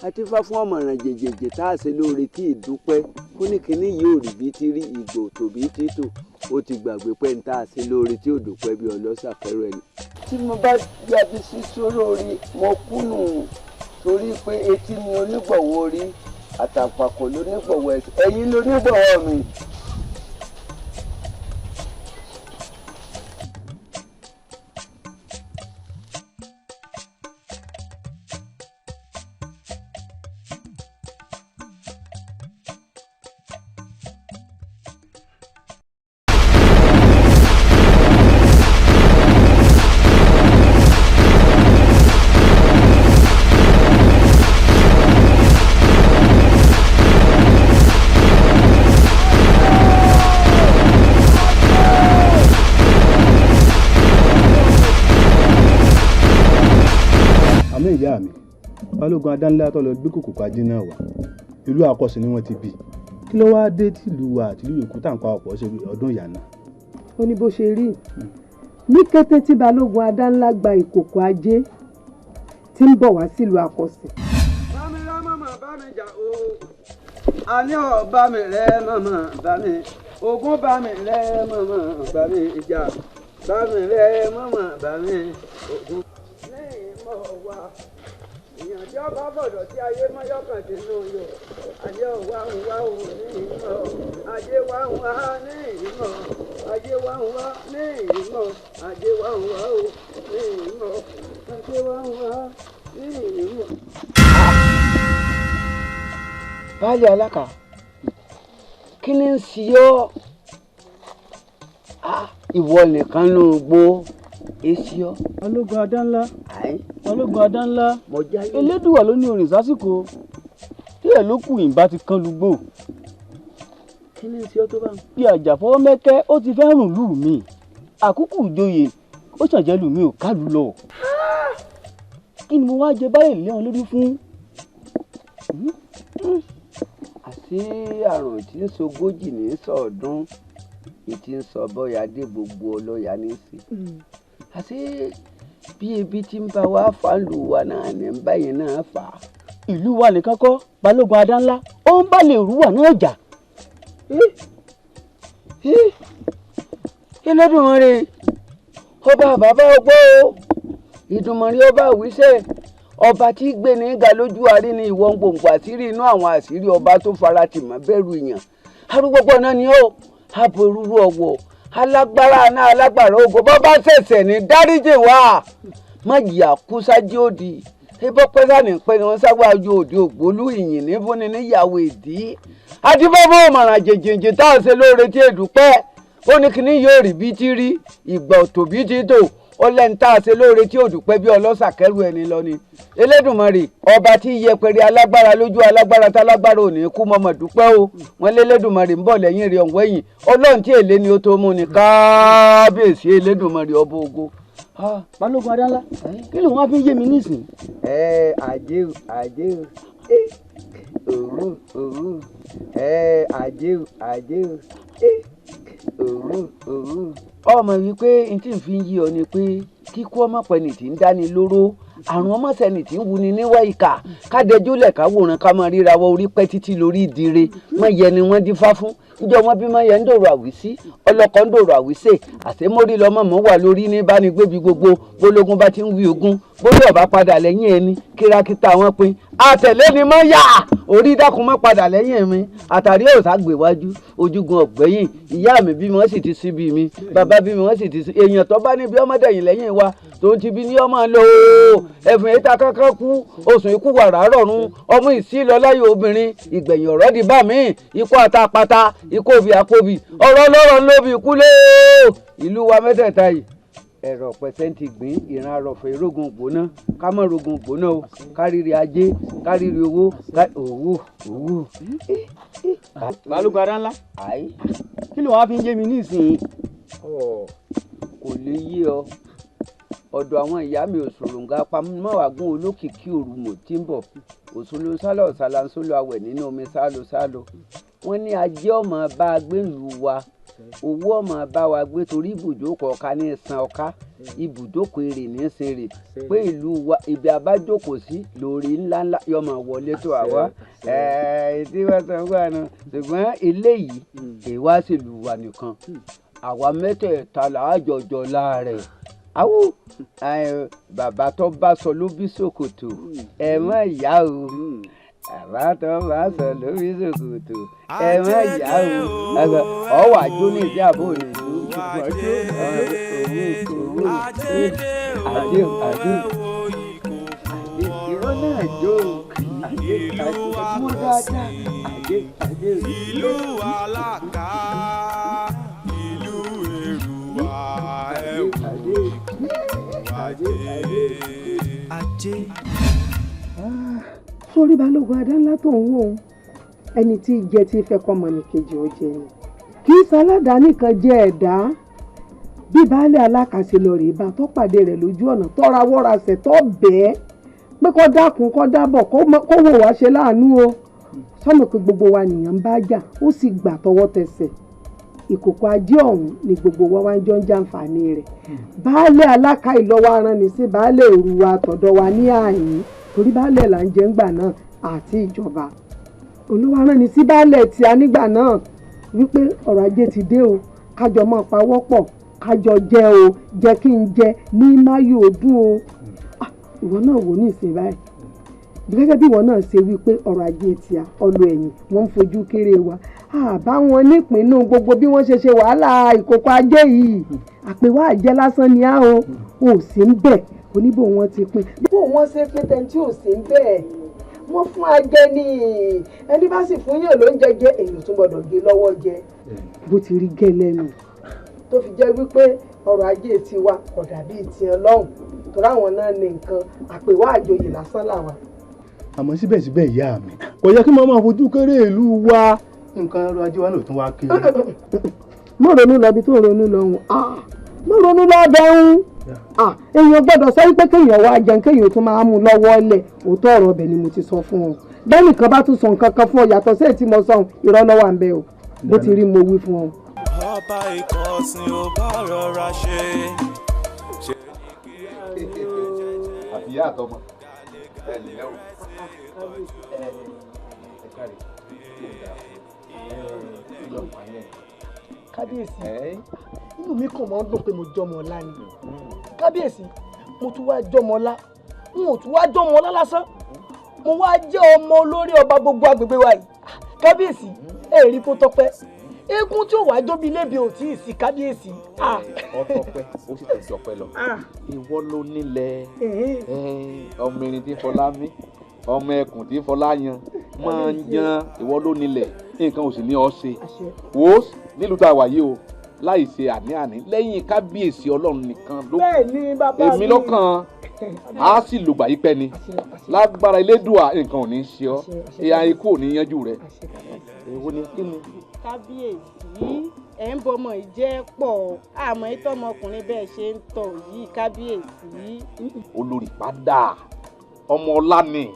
Àti fá fún ọ̀mọ̀ràn jèjèjì tá a ṣe lóore tí ìdúpẹ́ fún ní kinní yìí ò rí bí ti rí ìgbò tòbí títò. Ó ti gbàgbé pé ń tá a ṣe lóore tí ò dúpẹ́ bí ọlọ́ṣà fẹ́rẹ̀ ẹni. Tí mo bá yàbí sí sórí mo kúnnù torí pé etí ni onígbọ̀wọ́ orí, àtàpàkò lónígbọ̀wọ́ ẹsẹ̀, ẹ̀yin lónígbọ̀wọ́ mi. Ìyá mi, Balógun Adánlá tó lọ gbé kòkò ajé náà wá, ìlú Àkọsìn ni wọ́n ti bí. Kí ló wáá dé tìlú wa àti ìlú yòókù tá à ń pa ọ̀pọ̀ ṣe ọdún ìyá náà? Ó ní bó ṣe rí ní kété tí Balógun Adánlá gba ìkòkò ajé tí ń bọ̀ wá sílùú Àkọsìn. Bámi rá màmá bá mi jà o, àní ọ̀ bá mi rẹ́ màmá bá mi, ogún bá mi rẹ́ màmá bá mi jà, bá mi rẹ́ màmá bá mi ogún. Lẹ́yìn mọ̀ wá èèyàn tí ọba bọ̀dọ̀ tí ayé mọ́yọ́kàn ti nù yọ, ayé ọ̀wá ń wá òun ní ìmọ̀, ayé wá ń wá ní ìmọ̀, ayé wá ń wá ní ìmọ̀, ayé wá ń wá ò ní ìmọ̀, ayé wá ń wá ní ìmọ̀. Baálé Alákà, kí ni ń ṣe ọ́? Ìwọ nìkan ló ń gbó èsì ọ́. Balógun Adánlá, Balógun Adánlá, Elédùwà ló ní orin sásìkò díẹ̀ ló kù ìbá ti kán lùgbò. Kí ni ṣe ọ́ tó bá ń. Bí àjàfọwọ́ mẹ́kẹ́ ó ti fẹ́ rùn lù mí, àkókò ìjòyè ó ṣàjẹ́ lù mí ò kálù lọ. Kí ni mo wá jẹ báyìí léwọn lórí fún? Àti àrùn tí ń sogójì ní sọ̀ọ́dún, ìtì ń sọ bọ́yà dé gbogbo ọlọ́yà ní sí. Àti bí ebi tí ń bá wa fà lù wá náà ní báyìí náà fà á. Ìlú wa nìkan kọ́, Balógun Adánlá, ó ń bá lè rúwà náà jà. Elédùmarè ọba bàbá ọgbọ́ o, Ìdùmarè ọba àwíṣẹ́, ọba tí gbé ní ga lójú àárín ni ìwọ̀n gbòǹgbò àṣírí inú àwọn àṣírí ọba tó fara tì mọ́ bẹ̀rù èèyàn. Arúgbó náà ni ó aborúurú ọ̀wọ̀ alágbára náà alágbára ogo, bọ́ bá ṣẹ̀ṣẹ̀ ní dáríjì wá, má jìyà kú sájí òdì, Ebọ́ pẹ́sà ní pẹ́ ni wọ́n sáwájú òde ògbólú ìyìn ní fúnni níyàwó ìdí. Adébọ́bọ́ òmàràn jèjèjì tá à ń ṣe lóore tí èdùpẹ́. Ó ní kíní yóò rí bí ti rí, ìgbà òtò bí ti tò. Ó lẹ́ni tá a ṣe lóore tí òdùpẹ́ bí ọlọ́ṣà kẹ́rù ẹni lọ ni. Elédùmarè ọba tí yẹpẹrẹ alágbára lójú alágbára tálágbára ò ní kú mọ́mọ́ dúpẹ́ o. Wọ́n lélédùmarè ń bọ̀ lẹ́yìn rẹ̀ ọ̀hún ẹ̀yìn. Ọlọ́run tí èlé ni ó tó mú ni kábíyèsí Elédùmarè ọba ògo. Balógun Adánlá, kí ló wọ́n fi ń yé mi nísìn. Ẹ àjẹ́ àjẹ́ ẹ òwú òwú ẹ àjẹ́ àjẹ́ ẹ òwú òwú. Ọmọ wípé n tí n fi ń yí ọ ni pé kíkú ọmọ pẹ̀lú tí ń dáni lóró, àrùn ọmọ sẹ́ni tí ń wuni níwá ìkà, kádẹjúlẹ̀ káwòrán ká máa ríra wọ orí pẹ́ títí lórí ìdíire mọ yẹ ni wọ́n dífá fún. Níjọ́ wọn bí mọ yẹ ń dòrò àwísí, ọlọ́kọ̀ ń dòrò àwísè, àṣemórí lọmọ mọ wà lórí ní bánigbébi gbogbo, bólógún bá ti ń wí ogún, bólú ọba padà lẹ́yìn ẹni, kírakíta wọn pin àtẹ̀lé ni mọ́ yá orí dákun mọ́ padà lẹ́yìn mi, àtàrí òòsà gbèwájú ojúgun ọ̀gbẹ́yìn, ìyá mi bí wọ́n sì ti síbi mi, bàbá bí wọ́n sì ti sí èèyàn tó bá níbi ọmọdé yìí lẹ́yìn wa tó ń ti bí ní ọmọ lò ó. Ẹ̀fìn ìta kankan kú, oṣù ikú wàrà rọ̀rùn, ọmọ ìsí lọ láyé obìnrin, ìgbẹ̀yìn ọ̀rọ̀ di bá mi, ikú àtàpàtà, ikú òbí àkóbì, ọ̀rọ̀ ọlọ́rọ̀ lóbi ikú lé ìlú wa mẹ́tẹ̀ẹ̀ta yìí. Ẹ̀rọ pẹ̀sẹ̀ntì gbìn ìran arọ̀fẹ́ irógun gbóná, ká mọ̀ rogun gbóná o, kárìrì ajé, kárìrì owó, owó owó. Balógun Adánlá, kí ló wàá fi ń yé mi nísìnyí. Kò lè yé ọ. Ọ̀dọ̀ àwọn ìyá mi òṣòròǹgà pamọ́wàgún olókìkí òru mò tí ń bọ̀, òṣòlò sálọ̀ ṣàlàǹsólò awẹ̀ nínú omi sálo sálo. Wọ́n ní ajé ọmọ bá a gbé lù wa, owó ọmọ bá wa gbé torí ibùjókòó ọ̀ka ní san ọ̀ka, ibùjókòó èrè ní serè, pé ìlú wa ibi abájókòó sí lórí ńláńlá yọmọ wọlé tó àwa. Ẹ̀ẹ́dí wọ́n sọ fún wa nù, ṣùgbọ́n eléyìí èèwà sì lù wà nìkan, àwa mẹ́tẹ̀ẹ̀ta làájọjọ láàrẹ̀. Awo bàbá tó bá sọ ló bí ṣòkòtò ẹ má yá o, bàbá tó bá sọ ló bí ṣòkòtò ẹ má yá o, ọwọ àjò ní ìdí àbò ní ìlú àjò òwú àjò àjò ìró náà jó àjò àjò mú dáadáa àjò àjò. Ìlú Alákà, ìlú Èrúwà, ẹ̀wù ajé. Sórí Balógun Adánlá tó ń wò ó, ẹni tí í jẹ tí fẹ́ kọ́ ọmọ ní kejì ó jẹ ni, kì í ṣaládàáni kan jẹ ẹ̀dá. Bí baálé alákàṣe lọ rèé bá tó pàdé rẹ̀ lójú ọ̀nà tó rawọ́rasẹ̀ tó bẹ́ẹ̀ pé kó dákun kó dábọ̀ kó wò wá ṣe láàánú o, sọ́nà pé gbogbo wa nìyẹn ń bá jà, ó sì gbà tọwọ́ tẹsẹ̀. Ìkòkò ajé ọ̀hún ni gbogbo wa wá ń jọ ń jàǹfààní rẹ̀. Baálé aláka ìlọ́wọ́ aranni sí baálé Èrúwà àtọ̀dọ̀ wa ní àyín, torí baálé là ń jẹ ńgbà náà àti ìjọba olówó aranni sí baálé tí a nígbà náà wípé ọrọ̀ ajé ti dé o, kájọ máa pawọ́pọ̀, kájọ jẹ o, jẹ kí n jẹ ní máyò ọdún o. Ìwọ náà wò ní ìsìn báyìí, gẹ́gẹ́ bí ìwọ náà ṣe wí pé ọrọ̀ ajé tí a ọlọ ẹ̀yìn wọ́n ń fojú kéré wa, àbá wọn nípìnú gbogbo bí wọ́n ṣe ṣe wàhálà ìkòkò ajé yìí, àpèwà àjẹ lásán ni á o, ò sí ń bẹ̀ oníbò wọn ti pín. Bó wọn ṣe pín tẹ́ni tí ò sí ń bẹ̀, wọ́n fún ajé ní ẹni bá sì fún yàn ló ń jẹjẹ, èèyàn tún gbọ́dọ̀ gé lọ́wọ́ jẹ. Bó ti rí gẹ́lẹ́ nù tó fi jẹ́ wípé ọrọ̀ ajé tiwa kò dàbí tiẹ̀ lọ́hùn, torí àwọn náà ní nǹkan àpèwà àjòyè lásán làwà. Àmọ́ síbẹ̀síbẹ̀ ìyá mi, kò yẹ kí màmá fojú kéré ìlú wa, nǹkan ọrọ̀ ajé wa náà tún wá kéré. Má ronú lọ ibi tó ń ronú lọ hùn, má ronú lọ bẹ̀ ń, èèyàn gbọ́dọ̀ sọ wípé kéèyàn wá jẹun kéèyàn tún máa mú lọ́wọ́ lẹ̀. Òótọ́ ọ̀rọ̀ ọbẹ̀ ni mo ti sọ fún ọ, bẹ́ẹ̀ nìkan bá tún sọ nǹkan kan fún ọ yàtọ̀ sí èyí tí mo sọ ohun, irọ́ ló wà ń bẹ̀ o, bó ti rí mo wí fún ọ. Ọba ìkọ̀sìn ò bá rọra ṣe. Àbíyá àtọmọ ẹ nìyẹn o. Kábíyèsí, inú mi kàn máa ń dùn pé mo jọmọ ọlá ni. Kábíyèsí, mo tún wá jọmọ ọlá, n ò tún wá jọmọ ọlá lásán, mo wá jẹ́ ọmọ olórí ọba gbogbo agbègbè wa yìí. Kábíyèsí, ẹ rí kó tọ́pẹ́. Eégún tí ò wá jóbi lébi ò tí ì sí kábíyèsí. Ọtọpẹ ó sì tún jọpẹ lọ. Ìwọ ló nílẹ̀, ọmọ erin tí ń fọlá mí, ọmọ ẹkùn tí ń fọlá yan máa ń yan. Ìwọ ló nílẹ̀, nǹkan ò sì ní ọ ṣe. Wò ó, nílùú tá a wà yìí o, láì ṣe àní-àní, lẹ́yìn kábíyèsí Ọlọ́run nìkan ló èmi lọ́kàn á sì lògbà yí pẹ́ ni. Lágbára Elédùà, nǹkan ò ní ṣe ọ́, ìyá ikú ò ní yanjú rẹ̀. Èwo ni kí ni. Kábíyèsí, ẹ̀ ń bọmọ ìjẹ́ pọ̀, àmọ́ ìtọ́mọkùnrin bẹ́ẹ̀ ṣe ń tọ̀ yìí, kábíyèsí. Olórí padà, ọmọ ọlá ni.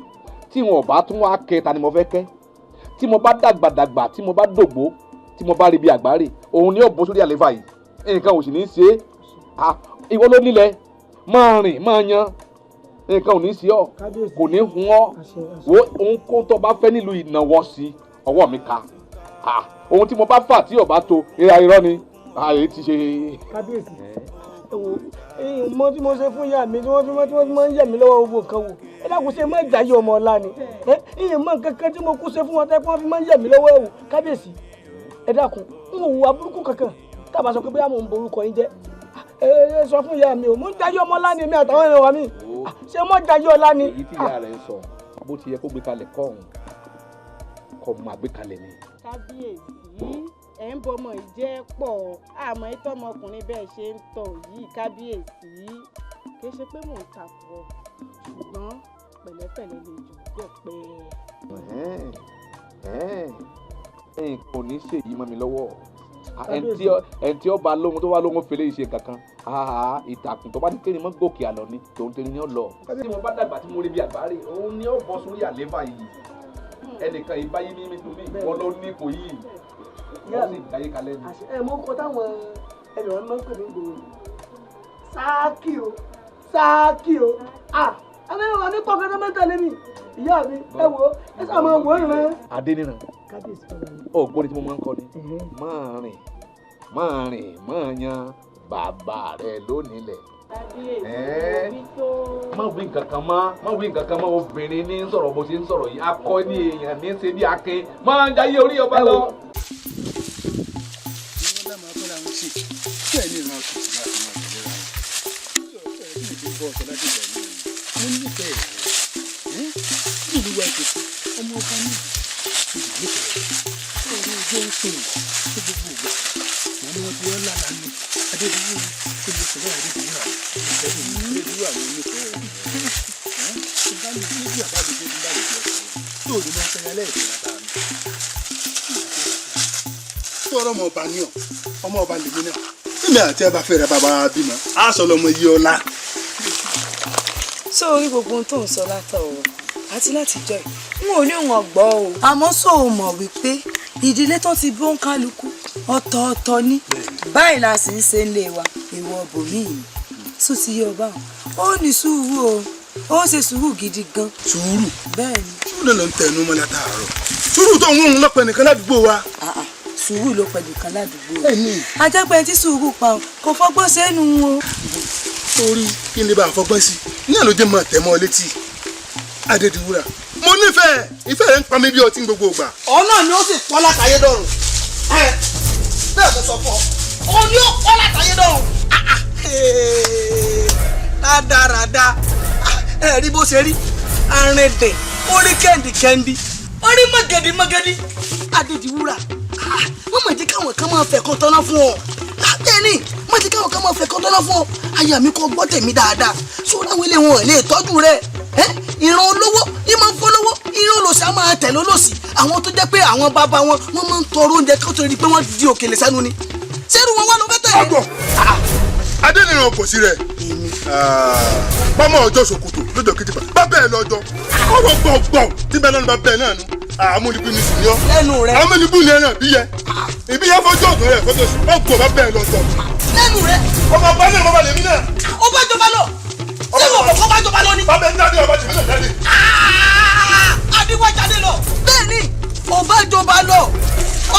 Tí wọn ò bá tún wá kẹ, ta ni mo fẹ́ kẹ́? Tí mo bá dàgbàdàgbà, tí mo bá dògbó, tí mo bá rí bí àgbáre, òun ni yóò bọ́ sórí àléfà yìí, nǹkan ò sì ní í ṣe é. Ìwọ ló nílẹ̀, máa rìn máa yan, nǹkan ò ní í ṣe ọ́, kò ní hun ọ́. Wo, ohunkóhun tó bá fẹ́ nílùú ìnáwó sí ọwọ́ mi ka. Ohun tí mo bá fà tí ò bá tó ìra irọ́ ni ààyè ti ṣe. Kábíyèsí, ẹ wo mo tí mo ṣe fún ìyá mi tí wọ́n fi máa ń yẹ̀ mí lọ́wọ́ gbogbo nǹkan wò. Ẹ dákun, ṣe má jàyè ọmọ ọ̀la ni ìyẹn mọ nǹkan kan tí mo kú ṣe fún wọn tẹ́ kí wọ́n fi máa ń yẹ̀ mí lọ́wọ́. Ẹ wò kábíyèsí, ẹ dákun, n ò hùwà burúkú kankan tábà sọ pé bóyá mò ń borúkọ yín jẹ́. Ẹ sọ fún ìyá mi o, mò ń jayé ọmọ ọlá ni èmi àtàwọn èèyàn wa mi. Ṣé mo jayé ọlá ni. Èyí tí ìyá rẹ ń sọ, bó ti yẹ kó gbé kalẹ̀ kọ́ ọ̀hún kọ́ máa gbé kalẹ̀ ni. Kábíyèsí, ẹ̀ ń bọmọ ìjẹ́ pọ̀, àmọ́ ìtọ́mọkùnrin bẹ́ẹ̀ ṣe ń tọ̀ yìí, kábíyèsí. Kì í ṣe pé mò ń takò, ṣùgbọ́n pẹ̀lẹ́pẹ̀lẹ́ lè jù gbọ̀ pé. Nǹkan ò ní ṣe yìí mọ́ mi lọ́wọ́. Ẹni tí ó bá lóhun tó bá lóhun fèlè ṣe kankan, ìtàkùn tó bá ní kéde mọ́ gòkè àlọ́ ni tòun tẹni ní ọ lọ. Tí mo bá dàgbà tí mo rí bí àgbáre, òun ni ó bọ́ sórí àléfà yìí. Ẹnìkan ìbáyé mímí tó mí wọn ló ní ipò yìí, wọ́n sì dáyé kalẹ̀ ni. Ẹ mọ kọ táwọn ẹlòmíràn máa ń pè ní gbòòrò, sáàkì o, sáàkì o. Àwọn ẹ̀rọ mi pọ̀ kẹ́tọ́ mẹ́ta lé mi. Ìyá mi, ẹ wo, ẹ sá máa wò ó rìn. Adéníran, ọgbọ́n tí mo máa ń kọ́ ni máa rìn máa rìn máa yan bàbá rẹ lónìí lẹ̀. Má wí nǹkan kan mọ́, má wí nǹkan kan mọ́. Obìnrin ní sọ̀rọ̀ bó ṣe ń sọ̀rọ̀ yìí, akọni èèyàn ní ṣe bí akin, máa ń jayé orí ọba lọ. Ọmọ ọba náà ọ̀rọ̀ ọjọ́ ń sọ̀rọ̀ tó gbogbo ìgbà wọn ni wọ́n ti wọ́n lára ní Adédìwúrà tó lè sọ̀rọ̀. Adédìwúrà, Adédìwúrà ló nífẹ̀ẹ́ rẹ̀ níbi àbálòjé ní bálòjé ọkùnrin tó lè máa fẹ́ràn lẹ́ẹ̀dẹ̀ bàbá mi. Tó ọ̀rọ̀ ọmọ ọba ní ọ, ọmọ ọba lèmi náà, èmi àti ẹ bá fẹ́rẹ̀ bàbá bímọ, á sọ lọmọ yìí ọlá. Sọ orí gbogbo ohun tó ń sọ látọ̀rọ̀ àti látijọ́ yìí, n ò ní wọn gbọ́ o. Àmọ́ sọ ò mọ̀ wípé ìdílé tó ti bó ń kálukú ọ̀tọ̀ọ̀tọ̀ ni, báyìí la sì ń ṣe ń lé wa. Ìwọ bòmíì ni sùn ti yé ọba ó ní sùúrù o, ó ṣe sùúrù gidi gan. Sùúrù? Bẹ́ẹ̀ ni. Sùúrù náà ló ń tẹnu mọ́ látàárọ̀. Sùúrù tó ń wọ́n lọ́pẹ́ nìkan ládùúgbò wa. Sùúrù ló pẹ̀ nìkan ládùúgbò wa. Ajẹ́pẹ́ tí sùúrù pa o kò fọgbọ́n sẹ́nu o. Torí kí n lè bá a fọgbọ́n sí i ní àlójẹ́ máa tẹ̀ mọ́ ọ létí. Adédìwúrà, mo nífẹ̀ẹ́, ìfẹ́ rẹ̀ ń pa mí bí ọtí gbogbo ìgbà. Ọ̀nà ni ó sì pọ́ látàyé dọ̀rùn. Bẹ́ẹ̀ mo sọ fún ọ, òun ni ó pọ́ látàyé dọ̀rùn. Rádaràda, ẹ rí bó ṣe rí arìndìn, ó rí kẹ́ndìkẹ́ndì, ó rí mọ̀gẹ́dì mọ̀gẹ́dì. Adédìwúrà, wọ́n mọ̀ jẹ́ káwọn kan máa fẹ̀ kan tọ́ná fún ọ. Bẹ́ẹ̀ ni, mọ̀ jẹ́ káwọn kan máa fẹ̀ kan tọ́ná fún ọ. Aya mi, kò gbọ́ tèmi dáadáa. Sórí àwọn ilé wọn ò lè tọ́jú rẹ̀. Ìran olówó ní máa ń fọlọ́wọ́, ìran olòṣì á máa tẹ̀lé olòṣì. Àwọn tó jẹ́ pé àwọn bàbá wọn, wọ́n máa ń tọrọ oúnjẹ kó tó di pé wọ́n di òkèlè sẹ́nu ni. Sẹ́rù wọn wá ló fẹ́ tẹ̀lé. Ọgbọ̀n Adéníran kò sí rẹ̀ bámọ̀ ọjọ́ ṣòkòtò lọ́jọ́ kìtìpá bá bẹ́ẹ̀ lọ́jọ́ ọwọ́ gbọ̀ngbọ̀n tí bẹ́ẹ̀ lọ́nu bá bẹ́ẹ̀ náà nu àmúlùkù ní sùn yọ. Lẹ́nu rẹ̀. Àmúlùkù ní ẹ̀ràn bí yẹ ìbí yẹ fọjọ́ ọ̀tún rẹ̀ fọjọ́ sí ọgbọ̀n bá bẹ́ẹ̀ lọ́jọ́. Lẹ́nu rẹ̀. Ọmọ ọba náà, bàbá lèmi náà. Ó bá jọba lọ, ṣé wọn kò bá jọba lọ ni. Bàbá ẹ̀ ń dáadé, ọba tèmi náà dáadé. Adigunjalè lọ. Bẹ́ẹ̀ ni, ọba jọba lọ,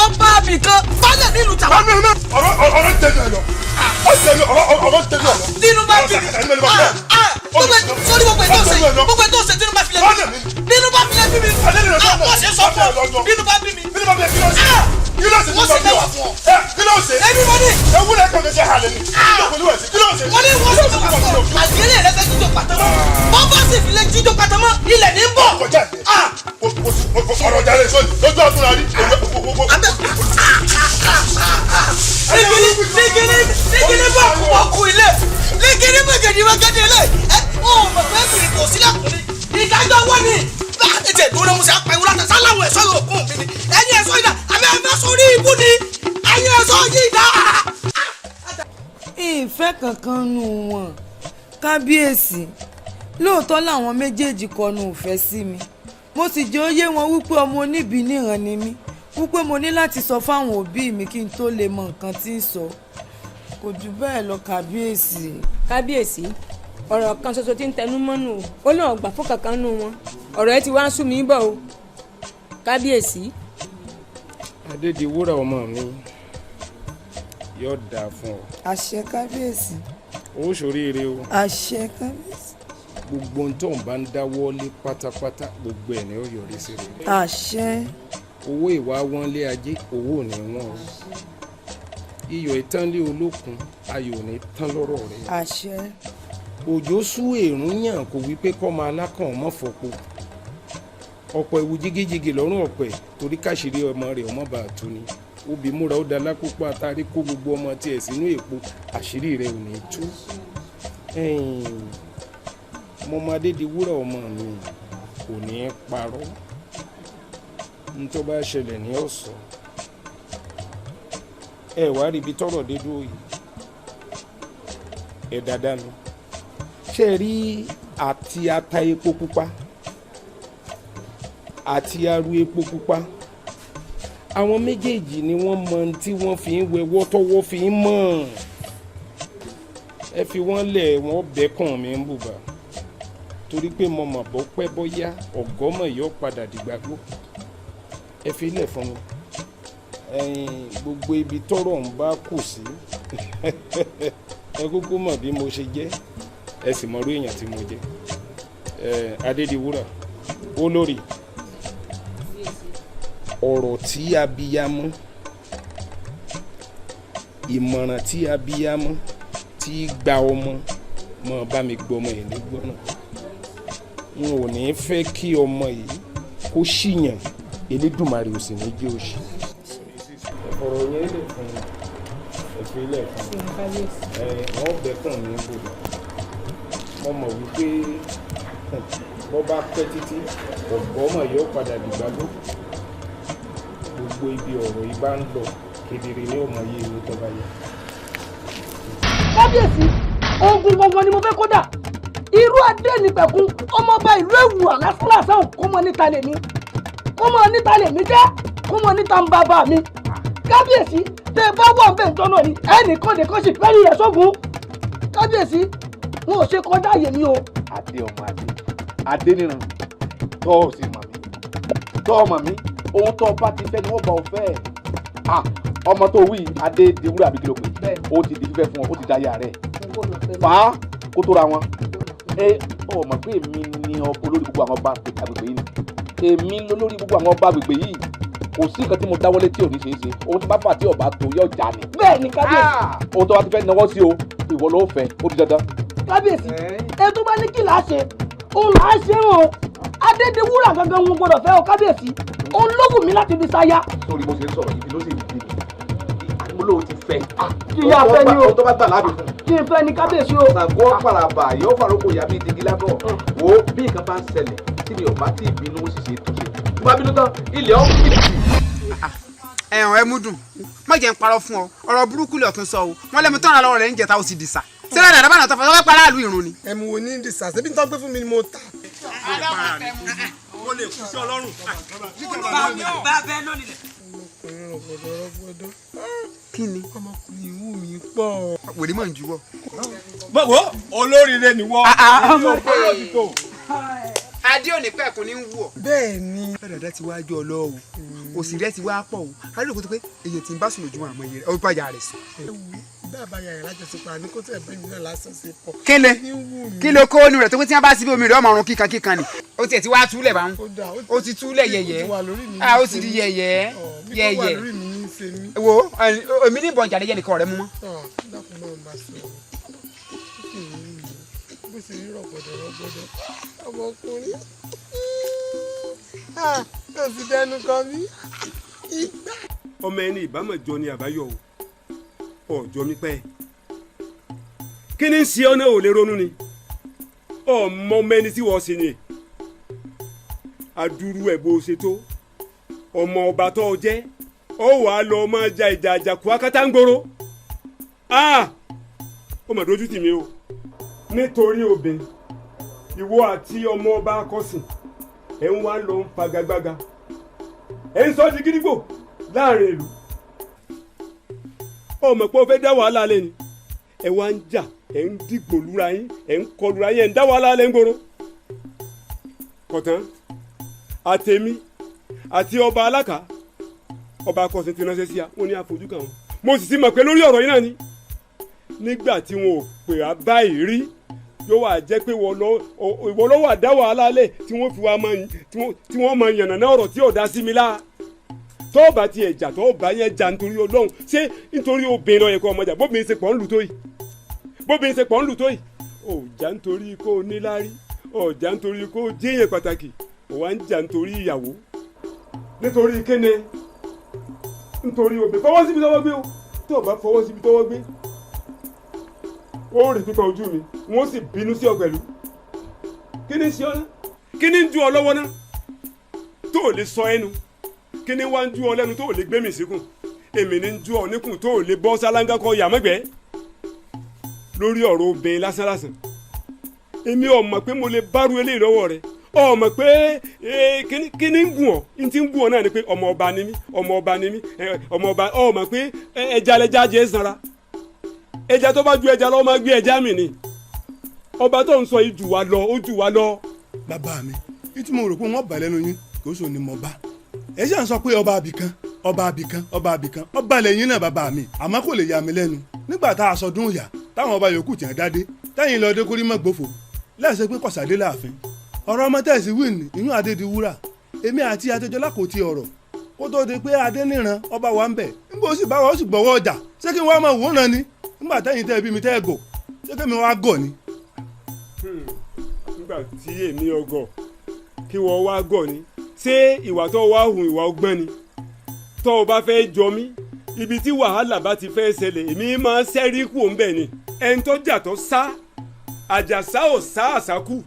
ọba abìkan balẹ̀ nílùú tàwa. Ọ̀rọ̀ tẹnu ẹ lọ, ọ̀rọ̀ tẹnu ẹ lọ. Tínú bá bí mi sórí gbogbo ètò ọ̀sẹ̀, gbogbo ètò ọ̀sẹ̀, tínú bá filẹ̀ bí mi, bínú bá filẹ̀ bí mi, wọ́n ṣe sọ fún ọ, bínú bá bí mi. Kí ló ṣe? Wọ́n sì mẹ́wàá fún ọ. Ẹ kí ló ṣe? Èmi mo ní. Ewúrẹ́ kan ṣe halẹ̀ ni. Kí ló ṣe? Wọ́n ní wọ́n sì mẹ́wàá fún ọ. Àgẹ́lẹ̀ rẹ fẹ́ jíjọ pàtẹ́mọ́. Bọ́bá sì fi lé jíjọ pàtẹ́mọ́. Ilẹ̀ ní bọ̀. Ọ̀rọ̀ jalè sóni lójú ọdún la rí. Nígiri nígiri bọ̀ kú bọ̀ kú ilé. Nígiri mọ̀gẹ̀dì mọ̀gẹ̀dì ilé. Ẹ ò mọ̀ pé kìrì kò sílẹ̀ kùnrin. Ìdájọ́ wọ́n ni. Bá ètò ìdúró musa pariwo láti sáláwọ̀ ẹ̀ṣọ́ yóò kún mi ni. Ẹ̀yin ẹ̀ṣọ́ yìí dà àbẹ́ ẹ̀fẹ́ sórí ibú ni. Ẹ̀yin ẹ̀ṣọ́ yìí dà. Ìfẹ́ kankan nù wọn, kábíyèsí. Lóòótọ́ làwọn méjèèjì kọnu ìfẹ́ sí mi, mo sì jẹ́ ó yé wọn wípé ọmọ oníbìí níran ni mí, wípé mo ní láti sọ fáwọn òbí mi kí n tó lè mọ nǹkan tí ń sọ. Kò jù bẹ́ẹ̀ lọ, kábíyèsí. Kábíyèsí, ọ̀rọ̀ kan ṣoṣo tí ń tẹnu mọ́nù o, ó lóun gbà fún kankan nù wọn. Ọ̀rọ̀ ẹ ti wá ń sú mi bọ̀ o, kábíyèsí. Adédiwúrà ọmọ mi, yóò dáa fún ọ. Àṣẹ, kábíyèsí. Ó ṣoríire o. Àṣẹ, kábíyèsí. Gbogbo ohun tó ń bá ń dáwọ́ lé pátápátá, gbogbo ẹ̀ ni ó yọrí sí rere. Àṣẹ. Owó ìwà wọn lé ajé, owó ò ní wọ́n o. Iyọ̀ ìtànlé olókun, ayọ̀ ò ní tán lọ́rọ̀ rẹ. Àṣẹ. Òjò sú èrún yàn kò wí pé kọ́ máa lákàn ọmọ fọpo ọ̀pọ̀ ewu jigijigi lọ́rùn ọ̀pẹ torí káṣírí ọmọ rẹ̀ ọmọ bá a tú ni. Obì múra ó da lápòpọ̀ àtàrí kó gbogbo ọmọ tiẹ̀ sínú èpo, àṣírí rẹ̀ ò ní tú. Mo mọ Adédiwúrà ọmọ mi kò ní í parọ́. N tó bá ṣẹlẹ̀ ní ọ̀sán, ẹ wá rí ibi tọ́rọ̀ dé dúró yìí. Ẹ dáadáa mi ṣe rí àti ata epo pupa àti aru epo pupa, àwọn méjèèjì ni wọ́n mọ ohun tí wọ́n fi ń wẹwọ́ tọ́wọ́ fi ń mọ̀. Ẹ fi wọ́n lẹ̀, wọ́n bẹ́kàn mi ń bùbá torí pé mo mọ̀ bó pẹ́ bóyá ọ̀gọ́mọ̀ yóò padà dìgbàgbó. Ẹ fi lẹ̀ fún mi. Ẹ̀yin gbogbo ibi tọ́rọ̀ ń bá kù sí, ẹ kúkú mọ̀ bí mo ṣe jẹ́, ẹ sì mọ̀rú èèyàn tí mo jẹ́. Ẹ Adédiwúrà olórí, ọ̀rọ̀ tí abiyamọ, ìmọ̀ràn tí abiyamọ tí gba ọmọ mọ̀ bá mi gbọ́ ọmọ yìí nígbọ́nà. N ò ní fẹ́ kí ọmọ yìí kó ṣìyàn, Elédùmarè ò sì ní jẹ́ òṣì. Ọ̀rọ̀ yẹn lè fún mi, ẹ̀fọ́ ilé fún mi, ẹ̀ wọ́n bẹ̀kùn mi bò. Mo mọ̀ wípé bọ́ bá pẹ́ títí, ọ̀gọ́mọ̀ yóò padà dìgbàgbọ́. Gbogbo ibi ọ̀rọ̀ yìí bá ń lọ kedere ní ọmọ yìí ní tọ́ba yẹ. Kábíyèsí, ogun gangan ni mo fẹ́ kó dà. Irú adé nípẹ̀kun ọmọọba ìlú Èwùrà lásánlàsán, kó mọ níta lèmi, kó mọ níta lèmi jẹ́, kó mọ níta ń bàbá mi. Kábíyèsí, tẹ́ ẹ bá wà ń bẹ̀ ń jọ́nà ni ẹnì kan nìkan sì fẹ́ẹ́ rí rẹ̀ sógun. Kábíyèsí, wọn ò ṣe kọjá àyè mi o. Adé ọmọ adé, adé níran tọ́ ọ sì mọ̀ mí, tọ́ ọ mọ̀ mí. Ohun tó bá ti fẹ́ ni wọ́n bá ọ fẹ́. Ọmọ tó wí adé di wúrà bí kìlọ̀ pé ó ti di fífẹ́ fún ọ, ó ti daya rẹ̀ fà á kó tó ra wọn. Ẹ ọ mọ̀ pé èmi ni olórí gbogbo àwọn ọba agbègbè yìí ni èmi lolórí gbogbo àwọn ọba agbègbè yìí. Kò sí nǹkan tí mo dáwọ́lé tí ò ní ṣeé ṣe. Ohun tí bá fà tí ọba tó yọ jà ni. Bẹ́ẹ̀ ni, kábíyèsí. Ohun tó bá ti fẹ́ náwó sí o, ìwọ ló fẹ́, ó di dandan. Kábíyèsí, ẹ tó bá ní kí là á ṣe òun là á ṣe o. Adédiwúrà gangan wọn gbọ́dọ̀ fẹ́ o, kábíyèsí. Òun ló wù mí láti fi ṣaya. Sórí bó ṣe ń sọ̀rọ̀ ibi ló sì ń bí mi, mo lóun ti fẹ́. Kí n yá fẹ́ ni o. Ohun tó bá gbà láàbì fún. Kí n fẹ́ ni, kábíyèsí o. Ṣàngó paraba yóò faroko ìyá bíi digi lábọ̀. Wo bí nǹkan bá ń ṣẹlẹ̀ tí mi ò bá tí ì bínú, ó sì ṣe é tó ṣe. Tí mo bá bínú tán, ilẹ̀ ọ̀ kìlì. Ẹ̀hàn ẹ mú dùn, má jẹ́ ń parọ́ fún ọ, ọ̀rọ̀ burúkú lè ọ̀tún sọ o. Wọ́n lẹ́mu tán lọ́wọ́ rẹ̀ ń jẹta, ó sì dìsà sílẹ̀ dàdá bá nàtọ́ fẹ́ pa aráàlú ìrun ni. Ẹmu wo ní dìsà? Ṣebí n tó gbé fún mi ni mo ta. Mo lè kú sí Ọlọ́run. Ọmọkùnrin rọ̀gbọ̀dọ̀ rọ̀gbọ̀dọ̀. Kí ni? Ọmọkùnrin wù mí pọ̀. Wèrè mọ̀ ń juwọ́. Bọ́wọ́ olóríire ni wọ́n. Ọmọ adé òní pẹ̀kun ní wù ọ́. Bẹ́ẹ̀ ni. Dàdá ti wá jọ lọ o, òsì rẹ ti wá pọ̀ o. Alẹ́ òkú tó pé èyí tí ń bá sùn lójúmọ́ àmọ́ iye rẹ̀ ó bá ya rẹ̀ sùn. Dábàá yàrá lájọṣepọ̀ àní kó tẹ̀ bẹ́ẹ̀ mi náà lásán ṣe pọ̀. Kíni kí ló kó onú rẹ̀ tó pé tí wọ́n bá síbi omi rẹ̀ ọmọ ọ̀run kíkan kíkan ni ó tiẹ̀ ti wá túlẹ̀ bá ń ó ti túlẹ̀ yẹ̀yẹ́, ó ti di yẹ̀yẹ́ yẹ̀yẹ́. ṣe mí. Wo èmi ní ìbọn jàdéjẹ́ nìkan rẹ mú mọ́. Dákun máa ń bá sọ̀rọ̀, ó sì rí mi bó ṣe rí rọ̀gbọ̀dọ̀ rọ̀gbọ̀dọ̀ ọmọkùnrin tó sì dẹnu kan mí. Ọmọ ẹni ìbámọ̀jọ ni àbáyọ o, ọjọ́ mi pẹ́. Kí ni ń ṣe ọ́ náà? Ò lè ronú ni ọmọ ọmọ ẹni tí wọ́n ṣe ni adúrú ẹ̀ bó ṣe tó ọmọ ọba tó o jẹ́, ó wàá lọ máa ja ìjà àjàkú akátá ń gbòòrò. Ó mà dójú tì mí o, nítorí obìnrin, ìwọ àti ọmọ ọba akọ́sìn ẹ̀ ń wá lọ ń fagagbága, ẹ̀ ń sọ di gídígbò láàrin ìlú. Ọmọ pé o fẹ́ dá wàhálà lẹ́ ni, ẹ wá ń jà, ẹ ń dìgbò lura yín, ẹ ń kọlura yín, ẹ ń dá wàhálà lẹ́ ń gbòòrò. Kọ̀tán àtẹ̀mí àti ọba alákà, ọba akọ̀sìn ti ránṣẹ́ sí a, wọ́n ní àfojú kan wọn. Mo sì ti mọ̀ pé lórí ọ̀rọ̀ yìí náà ni. Nígbà tí wọn ò pè á báyìí rí, yóò wá jẹ́ pé ìwọ ló wà dá wàhálà lẹ̀ tí wọ́n fi wá máa tí wọ́n máa yànnàná ọ̀rọ̀ tí ò dá sí mi lá. Tó o bá tiẹ̀ jà, tó o bá yẹn jà nítorí Ọlọ́run, ṣé nítorí obìnrin ló yẹ kó ọmọ jà? Bóbìnrin ṣe pọ̀ ń lù tó yìí, bóbìnrin ṣe pọ̀ ń lù tó yìí, ò jà nítorí kó o níláárí, ò jà nítorí kó o jéèyàn pàtàkì, ò wá ń jà nítorí ìyàwó. Nítorí kíni? Nítorí obìnrin? Fọwọ́ síbi tọwọ́ gbé o. Tó o bá fọwọ́ síbi tọwọ́ gbé, ó rí pípa ojú mi, wọ́n sì bínú sí ọ pẹ̀lú. Kí ni ṣe ọ ná? Kí ni ń ju ọ lọ́wọ́ ná tó o lè sọ ẹnu? Kí ni wá ń ju ọ lẹ́nu tó o lè gbé mi síkùn? Èmi ní ń ju ọ níkùn tó o lè bọ́ sálángá kọ yàmẹ́gbẹ́ lórí ọ̀rọ̀ obìnrin lásánlásán. Èmi ò mọ̀ pé mo lè bárú eléyìí lọ́wọ́ rẹ. Ọ mọ̀ pé kíní ń gùn ọ́, n ti ń gùn ọ́ náà ni pé ọmọ ọba ni mí, ọmọ ọba ni mí, ọmọ ọba. Ọ mọ̀ pé ẹja lẹja jẹ́ sanra, ẹja tó bá ju ẹja lọ máa gbé ẹja mi ni. Ọba tó ń sọ yìí jù wá lọ, ó jù wá lọ. Bàbá mi, ní tí mo rò pé wọ́n bà lẹ́nu yín kò sóò ní mo bá ẹ ṣe à ń sọ pé ọba àbìkan, ọba àbìkan, ọba àbìkan, ọba lẹ́yìn náà, bàbá mi. Àmọ́ kò lè yà mí lẹ́nu nígbà tá a sọdún ìyá táwọn ọba yòókù tiẹ̀ dádé, tẹ́yìn lọ dé kórí mọ́ gbófo lẹ́sẹ̀ pé kọ̀sádé láàfin. Ọ̀rọ̀ ọmọ tẹ̀sí wíìnì ìyún Adédiwúrà, èmi àti Adéjọlá kò ti ọ̀rọ̀ kó tó di pé Adéníran ọba wa ń bẹ̀ nígbà ó sì bá wa, ó sì gbọ́wọ́ ọjà. Ṣé kí n wá máa wòran ni nígbà tẹ́yìn tẹ́ bí mi tẹ́ ẹ gò? Ṣé kí mi wá gọ̀ ni? Nígbà tí èmi ọgọ, kí wọ́n wá gọ̀ ni? Ṣé ìwà tó wá hùn ìwà ọgbọ́n ni? Tó o bá fẹ́ jọ mí, ibi tí wàhálà bá ti fẹ́ ṣẹlẹ̀, èmi máa ń ṣẹ́rí kù ń bẹ̀ ni. Ẹni tó jà tó sá, àjàsá ò sá àsákù,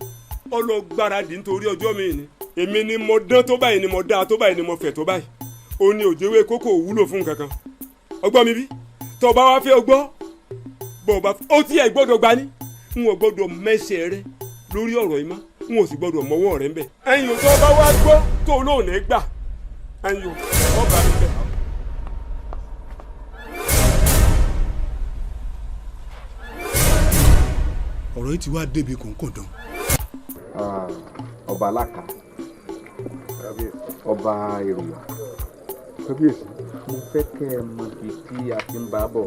ọlọ́gbáradì nítorí ọjọ́ mi ni. Èmi ni mo dán tó báyìí, ni mo dá tó báyìí, ni mo fẹ̀ tó báyìí. Ó ní òjòwé kókò wúlò fún kankan. Ọgbọ́n mi bí tó bá wá fẹ́ ọgbọ́ bọ́ ọba ó tiẹ̀ gbọ́dọ̀ gbani, n ò gbọ́dọ̀ mẹ́sẹ̀ rẹ lórí ọ̀rọ̀ yìí mọ́, n ò sì gbọ́dọ̀ mọ́wọ́ rẹ ń bẹ̀. Ẹ̀yin ò tó bá wá gbọ́ tó lóun ní gbà, ẹ̀yin ò ọba mi bẹ̀. Ọ̀rọ̀ yìí ti wá débi kòńkòndán. Ọba aláka, ọba Èrúwà, kábíyèsí, mo fẹ́ kẹ́ ẹ mọ ibi tí a ti ń bá bọ̀.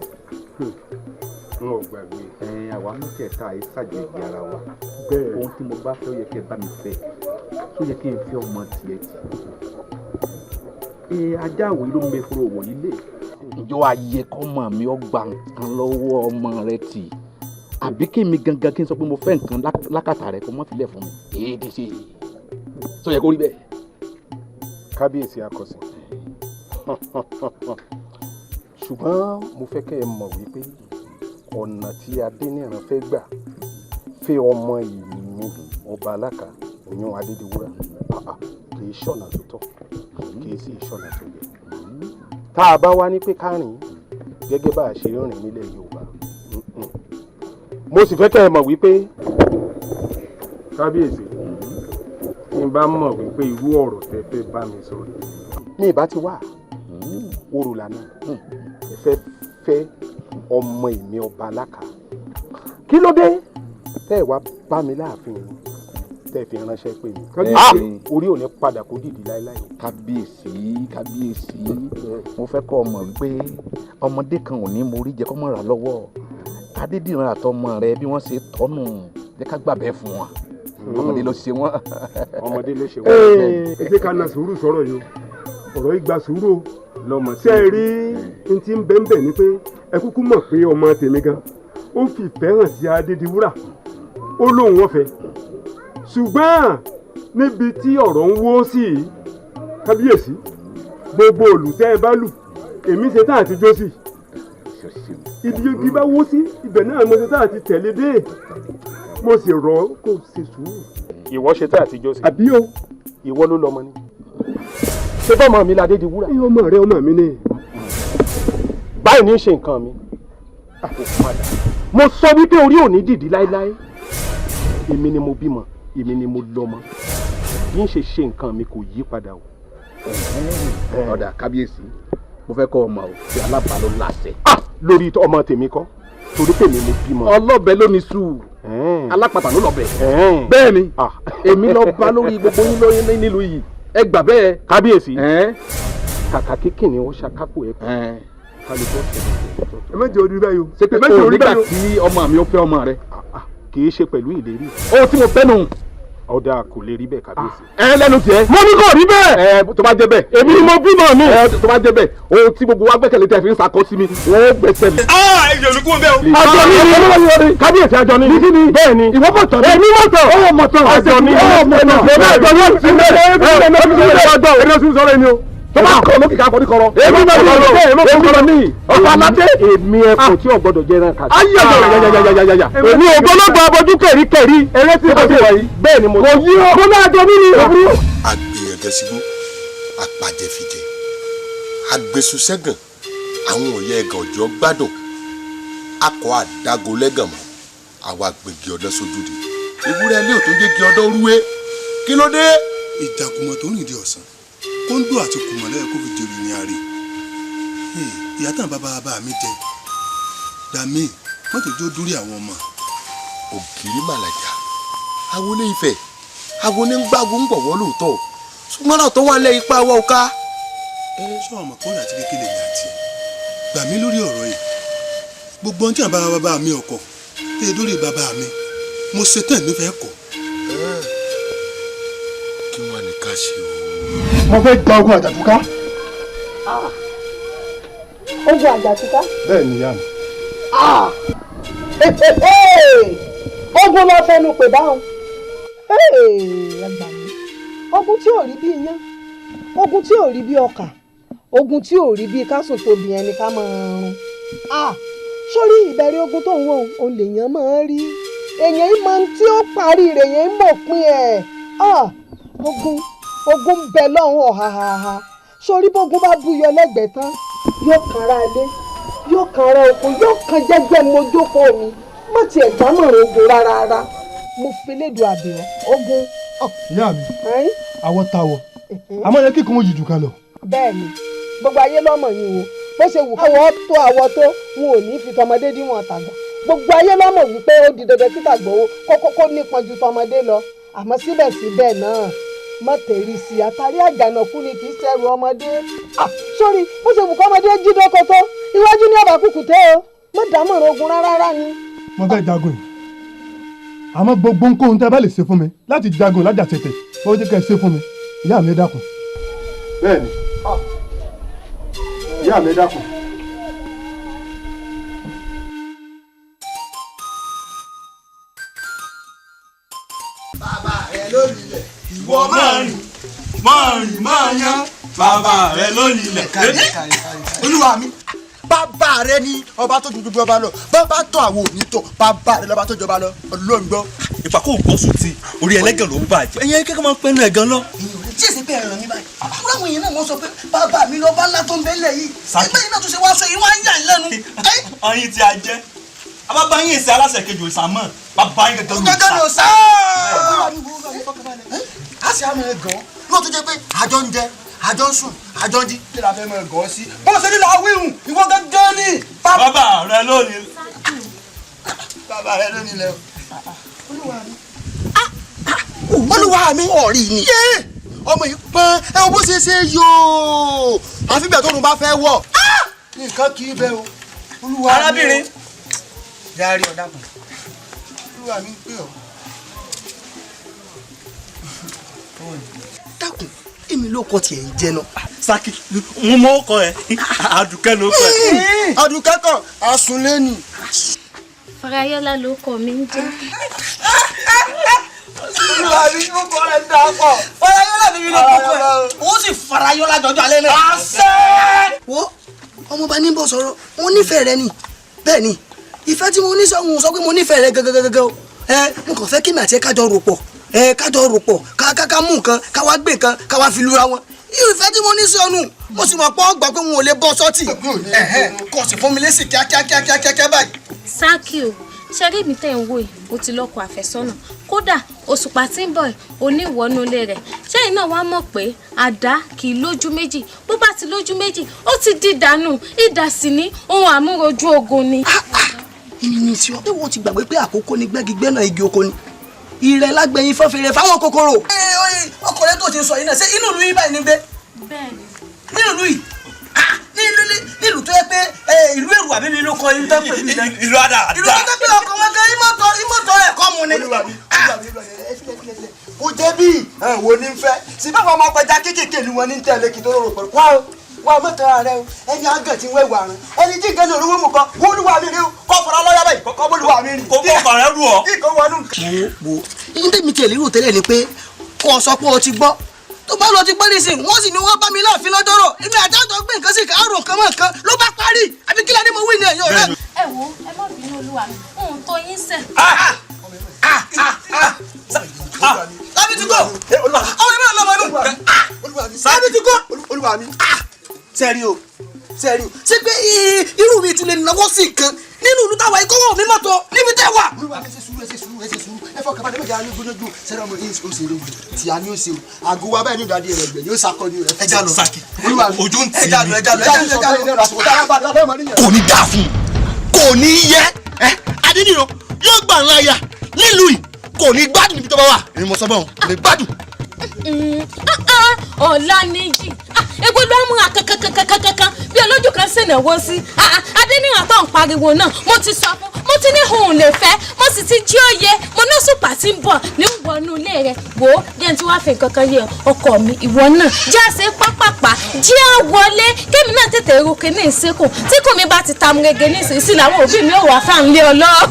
N ò gbàgbé. Ẹ àwa mẹ́tẹ̀ẹ̀ta yìí ṣàjèjì ara wa. Bẹ́ẹ̀. Ohun tí mo bá fẹ́, ó yẹ kẹ́ ẹ bá mi fẹ́, tó yẹ kí n fẹ́ ọmọ tiẹ̀ tì. Ẹ ajá àwòyí ló mẹ́fọ́rọ̀ wọ̀ nílé. Ǹjọ́ ayẹ kọ́mọ mi ó gba nǹkan lọ́wọ́ ọmọ rẹ tì, àbí kí mi gangan kí n sọ pé mo fẹ́ nǹkan lákàtà rẹ, kó má filẹ̀ fún mi? Èyí ti ṣe tó yẹ kó rí bẹ́ẹ̀. Kábíyèsí akọ̀sìn, ṣùgbọ́n mo fẹ́ kẹ́ ẹ mọ̀ wípé ọ̀nà tí Adéníran fẹ́ gbà fẹ́ ọmọ ìlú ọba aláka, ìyún Adédiwúrà, kì í ṣọ̀nà tó tọ́, kì í sì ṣọ̀nà tó yẹ. Tá a bá wá ní pé ká rìn gẹ́gẹ́ bá a ṣe ń rìn nílẹ̀ Yorùbá, mo sì fẹ́ kẹ́ ẹ mọ̀ wípé kábíyèsí, tí n bá mọ̀ wípé irú ọ̀rọ̀ tẹ́ fẹ́ bá mi sọ rèé, ní ìbá ti wà orò lànà ẹ fẹ́ fẹ́ ọmọ ìmí ọba aláka, kí ló dé tẹ́ ẹ wá bá mi láàfin mi tẹ́ ẹ fi ránṣẹ́ pè mí? Kábíyèsí. Orí ò ní padà kó dìdí láéláé o. Kábíyèsí, kábíyèsí, mo fẹ́ kọ́ ọmọ wípé ọmọdé kan ò ní mo rí jẹ kọ́ mọ́ ra lọ́wọ́ Adédìran àtọmọ rẹ bí wọ́n ṣe tọ́nù, jẹ́ ká gbà bẹ́ẹ̀ fún wọn. Ọmọdé ló ṣe wọ́n. Ọmọdé ló ṣe wọ́n. Ẹ jẹ́ ká na sùúrù sọ̀rọ̀ yìí o. Ọ̀rọ̀ yìí gba sùúrù o. Lọ́mọ ṣé ẹ rí n tí ń bẹ́ẹ̀ bẹ́ẹ̀ ni pé ẹ kúkú mọ̀ pé ọmọ tèmi gan ó fi ìfẹ́ hàn sí Adédiwúrà, ó lóun wọ́n fẹ́, ṣùgbọ́n níbi tí ọ̀rọ̀ ń wó sí i, kábíyèsí, gbogbo olùtẹ́ ẹ bá lù, èmi ṣe tá àti jó sí ibi igi bá wó sí ibẹ̀ náà, mo ṣe tá àti tẹ̀lé dé, mo sì rọ̀ ọ́ kó ṣe sùúrù. Ìwọ ṣe tá àti jó sí. Àbí o. Ìwọ ló lọmọ ni. Ṣé bọ́mọ mi ládé di wúrà. Ẹ ọmọ rẹ, ọmọ mi ni. Báyìí ní í ṣe nǹkan mi kò padà. Mo sọ wípé orí ò ní dìdí láéláé. Èmi ni mo bímọ, èmi ni mo lọ́mọ, bí n ṣe ṣe nǹkan mi kò yí padà o. Ọ̀dà kábíyèsí, mo fẹ́ kọ́ ọmọ o ṣe alábàá ló láṣẹ. Lórí ọmọ tèmi kọ́, torí tèmi mo bímọ. Ọlọ́bẹ ló ní sùúrù, alápàtà ló lọ́bẹ. Bẹ́ẹ̀ ni, èmi lọ bá lórí gbogbo yín lóyún nílùú yìí, ẹ gbà bẹ́ẹ̀. Kábíyèsí, kàkà kíkìnì ó ṣàkápò ẹ kálukú ọ̀sẹ̀. Ẹ má jẹ́ orí báyìí o. Ṣé pé o nígbà tí ọmọ mi ó fẹ́ ọmọ rẹ. Kì í ṣe pẹ̀lú ìlérí. Ohun tí mo fẹ́ nù. Ọ̀dà kò lè rí bẹ́ẹ̀, kábíyèsí. Ẹ lẹ́nu tiẹ̀. Mo ní kò rí bẹ́ẹ̀. Ẹ tó bá jẹ́ bẹ́ẹ̀. Èmi ni mo bímọ mi. Ẹ tó bá jẹ́ bẹ́ẹ̀, ohun tí gbogbo wa gbẹ́kẹ̀lé tẹ́ fi ń sakọ sí mi, wọ́n ó gbẹ́sẹ̀ mi. Ẹ yọ̀ mí kúrò bẹ́ẹ̀ o. Àjọ ní ni kábíyèsí, àjọ ní ni. Bẹ́ẹ̀ ni. Ìwọ mọ̀ tán. Èmi mọ̀ tán. Ó mọ̀ tán. Àjọ ní. Ó mọ̀ tán. Èmi àjọ ní. Èmi sọ̀rọ̀ èmi o. Tó bá kọ̀ lókè ká kọ́ ní kọ́rọ́. Èmi mọ̀ tán. Èmi mọ̀ ní. Ọba aládé. Èmi ẹkùn tí ò gbọdọ̀ jẹ ẹran kàdé. Ayé ayayayayaya. Èmi ògbólógbò abojú kẹ̀ríkẹ̀rí. Eré tí mo ti wà yìí. Bẹ́ẹ̀ ni mo. Kò yí ọ. Mo náà jọ mí ni. Agbèyànjẹsígbó apàjẹfìjẹ agbésùsẹ́gàn, àwọn òye ẹ̀gàn ọ̀jọ́ gbádùn akọ àdágo lẹ́gàn mọ́ àwa àgbègbè ọ̀dọ́ sójú di ewúrẹ́ ilé òtún jẹ́ kí ọdọ́ rúwé, kí ló dé. Ìjàkùmọ̀ tó rìn di ọ̀sán, kóńdó àti kùmọ̀ lẹ́yìn kó fi jèrè ní àárẹ̀. Ìyá tán bàbá bàbá mi jẹ dàmí mọ́tò jó dúrí àwọn ọmọ. Ògiri màlàjà àwọn oní Ifẹ̀, àwọn onígbàgbọ́ ń gbọ̀wọ́ lóòótọ́, ṣùgbọ́n náà tó wà lẹ́ ipá wa ò ká. Sọ ọmọ kọ́ra àti kékeré mi àti ẹ̀ gbà mí lórí ọ̀rọ̀ yìí, gbogbo ohun tí àwọn bàbá bàbá mi ọkọ̀ tẹ́ ẹ dórí bàbá mi, mo ṣe tán mi fẹ́ kọ̀. Kí wọ́n ní ká ṣe o. Mo fẹ́ gba ogun àjàtúká. Ogun àjàtúká. Bẹ́ẹ̀ ni ìyá mi. Ogun lọ fẹnu pè báwọn. Ẹ gbà mí, ogun tí ò rí bí iyán, ogun tí ò rí bí ọkà, ogun tí ò rí bí kásùn tóbi ẹni ká máa run. Sórí ìbẹ̀rẹ̀ ogun tó ń wò ó lèèyàn máa ń rí, èèyàn yìí máa ń tí ó parí rẹ̀, èèyàn ń mọ̀ pín ẹ̀. Ogun, ogun ń bẹ lọ́hùn ọ̀hahaha. Sórí bógun bá búyọ lẹ́gbẹ̀ẹ́ tán, yóò kanra ilé, yóò kanra oko, yóò kan jẹ́jẹ́ mojókòó mi. Má tiẹ̀ dámọ̀ràn ogun rárá rárá, mo fi lédùn àbẹ̀wò ogun. Ìyá mi, àwọ̀ tàwọ̀ àmọ́ yẹ kíkún òjì jù kan lọ. Bẹ́ẹ̀ ni, gbogbo ayé lọ́mọ yìí o, bó ṣe wù káwọ́ tó àwọ̀ tó, wọn ò ní fi tọmọdé díwọ̀n tàgbà. Gbogbo ayé lọ́mọ wípé ó di dandan kí tàgbà ó kókó nípọn ju tọmọdé lọ, àmọ́ síbẹ̀síbẹ̀ náà má tẹ̀rí sí i, àtàrí àjànàkú ni kì í ṣẹrù ọmọdé. Sórí bó ṣe wù kọ́mọdé jí dókòtó, iwájú ní ọ̀bà kùkù tẹ́ o, má dámọ̀ràn ogun rárá ni. Mo fẹ́ jagun yìí, àmọ́ gbogbo nǹkan tẹ́ bá lè ṣe fún mi láti jagun lájàtẹ̀tẹ̀, ó jẹ́ kẹ́ ẹ ṣe fún mi, ìyá mi dákun. Bẹ́ẹ̀ni, ìyá mi dákun. Bàbá rẹ ló nílẹ̀, ìwọ máa rìn máa rìn máa yán, bàbá rẹ ló nílẹ̀. Olúwa mi, bàbá rẹ ní ọba tó ju gbogbo ọba lọ, bàbá tó àwọn òní tó, bàbá rẹ lọba tó jọba lọ, Ọlọ́run gbọ́. Ìpàkó ògbọ́sùn ti orí ẹlẹ́gàn ló ń bàjẹ́. Ẹ̀yin akẹ́kọ̀ọ́ máa ń pẹ́nu ẹ̀gàn lọ. Tí èsì bẹ́ẹ̀ ràn mí báyìí, wọ́n àwọn èèyàn náà wọ́n sọ pé bàbá mi lọ́ba ńlá tó ń bẹ́lẹ̀ yìí. Ẹgbẹ́ yìí náà tún ṣe wá sọ yìí, wọ́n á yà ń lẹ́nu. Ọyìn tí a jẹ́, bàbá yín èsì aláṣẹ kejì òòsà mọ̀, bàbá yín gẹ́gẹ́ ló sá. A sì á mọ̀ ẹ́ gan-an lóòótọ́ jẹ́ pé àjọ ń jẹ, àjọ ń sùn, àjọ ń jí. Kí la fẹ́ mọ̀ ẹ́ gan-an sí? Bó ṣe ní la wíhùn, ìwọ gángan ni. Bàbá rẹ lónìí. Bàbá rẹ lónìí lẹ o. Olúwa mi. Olúwa mi. Ọ̀rí ni. Ọmọ yìí pọ́n, ẹ wo bó ṣe ṣe yóò. Àfi bẹ́ẹ̀ tó nu bá fẹ́ wọ̀. Nǹkan kì í bẹ́ o. Olúwa mi. Arábìnrin. Yára ọ̀dà kan. Olúwa mi ń pè ọ́. Dákun, èmi ló kọ tiẹ̀ ń jẹ náà. Saki mo mọ ọkọ ẹ, Adùkẹ́ ló kọ ẹ. Adùkẹ́ kan asunlé ni. Farayọlá ló kọ mi ń jẹ́. Olúwa mi, mo kọ́ ẹ dá pọ̀. Farayọlá mi ló kọ́ ẹ, ó sì farayọlá jọjọ alẹ́ náà. Àṣẹ. Wo ọmọọba ní bọ̀ sọ̀rọ̀, mo nífẹ̀ẹ́ rẹ ni. Bẹ́ẹ̀ ni, ìfẹ́ tí mo ní sọ, mo sọ pé mo nífẹ̀ẹ́ rẹ gangan o. Ẹ mo kàn fẹ́ kí mi àti ẹ kájọ rò pọ̀, ẹ kájọ rò pọ̀, ká ká ká mú nǹkan, ká wá gbé nǹkan, ká wá fi lura wọn. Ìfẹ́ tí mo ní sí ọnù, mo sì mọ̀ pé ọgbà pé n ò lè bọ́ sọ́ọ̀tì. Kò sì fún mi lésì kíákíákíákíá báyìí. Sákì o, ṣeré mi tẹ̀ ń wò yìí, ó ti lọ́kọ àfẹ́sọ́nà. Kódà òṣùpá tí ń bọ̀ yìí, oníwọ̀nú ilé rẹ̀. Ṣẹ́yìn náà wàá mọ̀ pé àdá kì í lójú méjì. Bó bá ti lójú méjì, ó ti di dànù. Ìdà sì ní ohun àmúrojú ogun ni. Ìyìn tí ọ wọ́n ti gbàgbé pé àkókò ní gbẹ́gigbẹ́nà igi oko ni. Ìrẹ̀ lágbẹ̀yìn fọ́fẹ̀rẹ̀ fáwọn kòkòrò. Ọkọ rẹ tó ti sọ yìí náà, ṣé inú ìlú yìí báyìí ni gbé? Bẹ́ẹ̀ni. Nínú ìlú yìí, nílùú tó yẹ pé ìlú èrò àbí mi ló kọ ìlú tó pè mí. Ìlú àdá. Ìlú tó pé ọkọ wọn gan ìmọ̀tọ̀ ẹ̀kọ́ mu ni. Kò jẹ́ bí wo ní fẹ́ sí báwọn ọmọ apẹja kéékèèké ni wọ́n ní tẹ̀lé kí tó rọrùn pẹ̀lú. Wá o, wá mọ́tò ara rẹ o, ẹni àgàn tí ń wẹ̀wù àrùn, ẹni tí nǹkan ní olówó mú kan, wọ́n olúwa mi rí o, kọ́ fọlá lọ́yà báyìí, kọ́ bólúwa mi rí. Kó kọ́ rẹ rú ọ. Kí nǹkan wọnú. Wo wo, ní tèmi tiẹ̀ lérò tẹ́lẹ̀ ni pé kó o sọ pé o ti gbọ́. Tó bá lọ ti gbọ́ nísìnyí, wọ́n sì ní wọ́n bá mi láàfin lọ́jọ́rọ̀. Èmi àti àjọ gbé nǹkan sí kàárò nǹkan mọ́ nǹkan ló bá parí. Àbí kí ládé mo wí ni ẹ̀yin ọ̀rẹ́ mi. Ẹ wo, ẹ má bínú olúwa mi, ohun tó yín sẹ̀. Lábí ti gbọ́, ọmọ ìbára lọ́mọ inú. Lábí ti gbọ́. Olúwa mi. Sẹ́rí o, sẹ́rí o, ṣé pé irú mi tún lè náwó sí nǹkan nínú ìlú táwa ikọ́ wọ̀ mí mọ́tò níbi tẹ́ wà. Olúwa mi, ṣe sùúrù, ẹ ṣe sùúrù, ẹ ṣe sùúrù, ẹ fọkàn balẹ̀, méjì á ní gbóná ju sẹ́rọ̀ ọmọ yìí ó ṣe eré tí a ní ó ṣe o, àgọ́ wa báyìí ní ìdádì rẹ̀ gbẹ̀ yóò ṣàkọni rẹ̀. Ẹ já lọ. Saki, ojú ń tì Ẹ já lọ, ẹ já lọ, ẹ já lọ, ẹ já lọ. Kò ní dáa fún un, kò ní yẹ ẹ. Adéníran yóò gbà ńlá ya nílùú yìí, kò ní gbádùn níbi tó bá wà. Èmi mo sọ bọ́ọ̀, kò ní gbádùn. Ọ̀làníjì, egbò ló ń múra kankankankankan bí olójú kan ṣènáwó sí. Adéníran tó ń pariwo náà, mo ti sọ fún, mo ti ní òun lè fẹ́, mo sì ti jí òye mo ní òṣùpá tí ń bọ̀ ní wọnú ilé rẹ̀. Wò ó jẹ́ ní tí wàá fi nǹkan kan yé ọkọ mi, ìwọ náà jẹ́ àṣẹ pápápá, jẹ́ à wọlé kémi náà tètè rókè ní ìsìnkú tí kò mi bá ti ta murege ní ìsinsìn làwọn òbí mi ò wá fáwọn lé ọlọ́.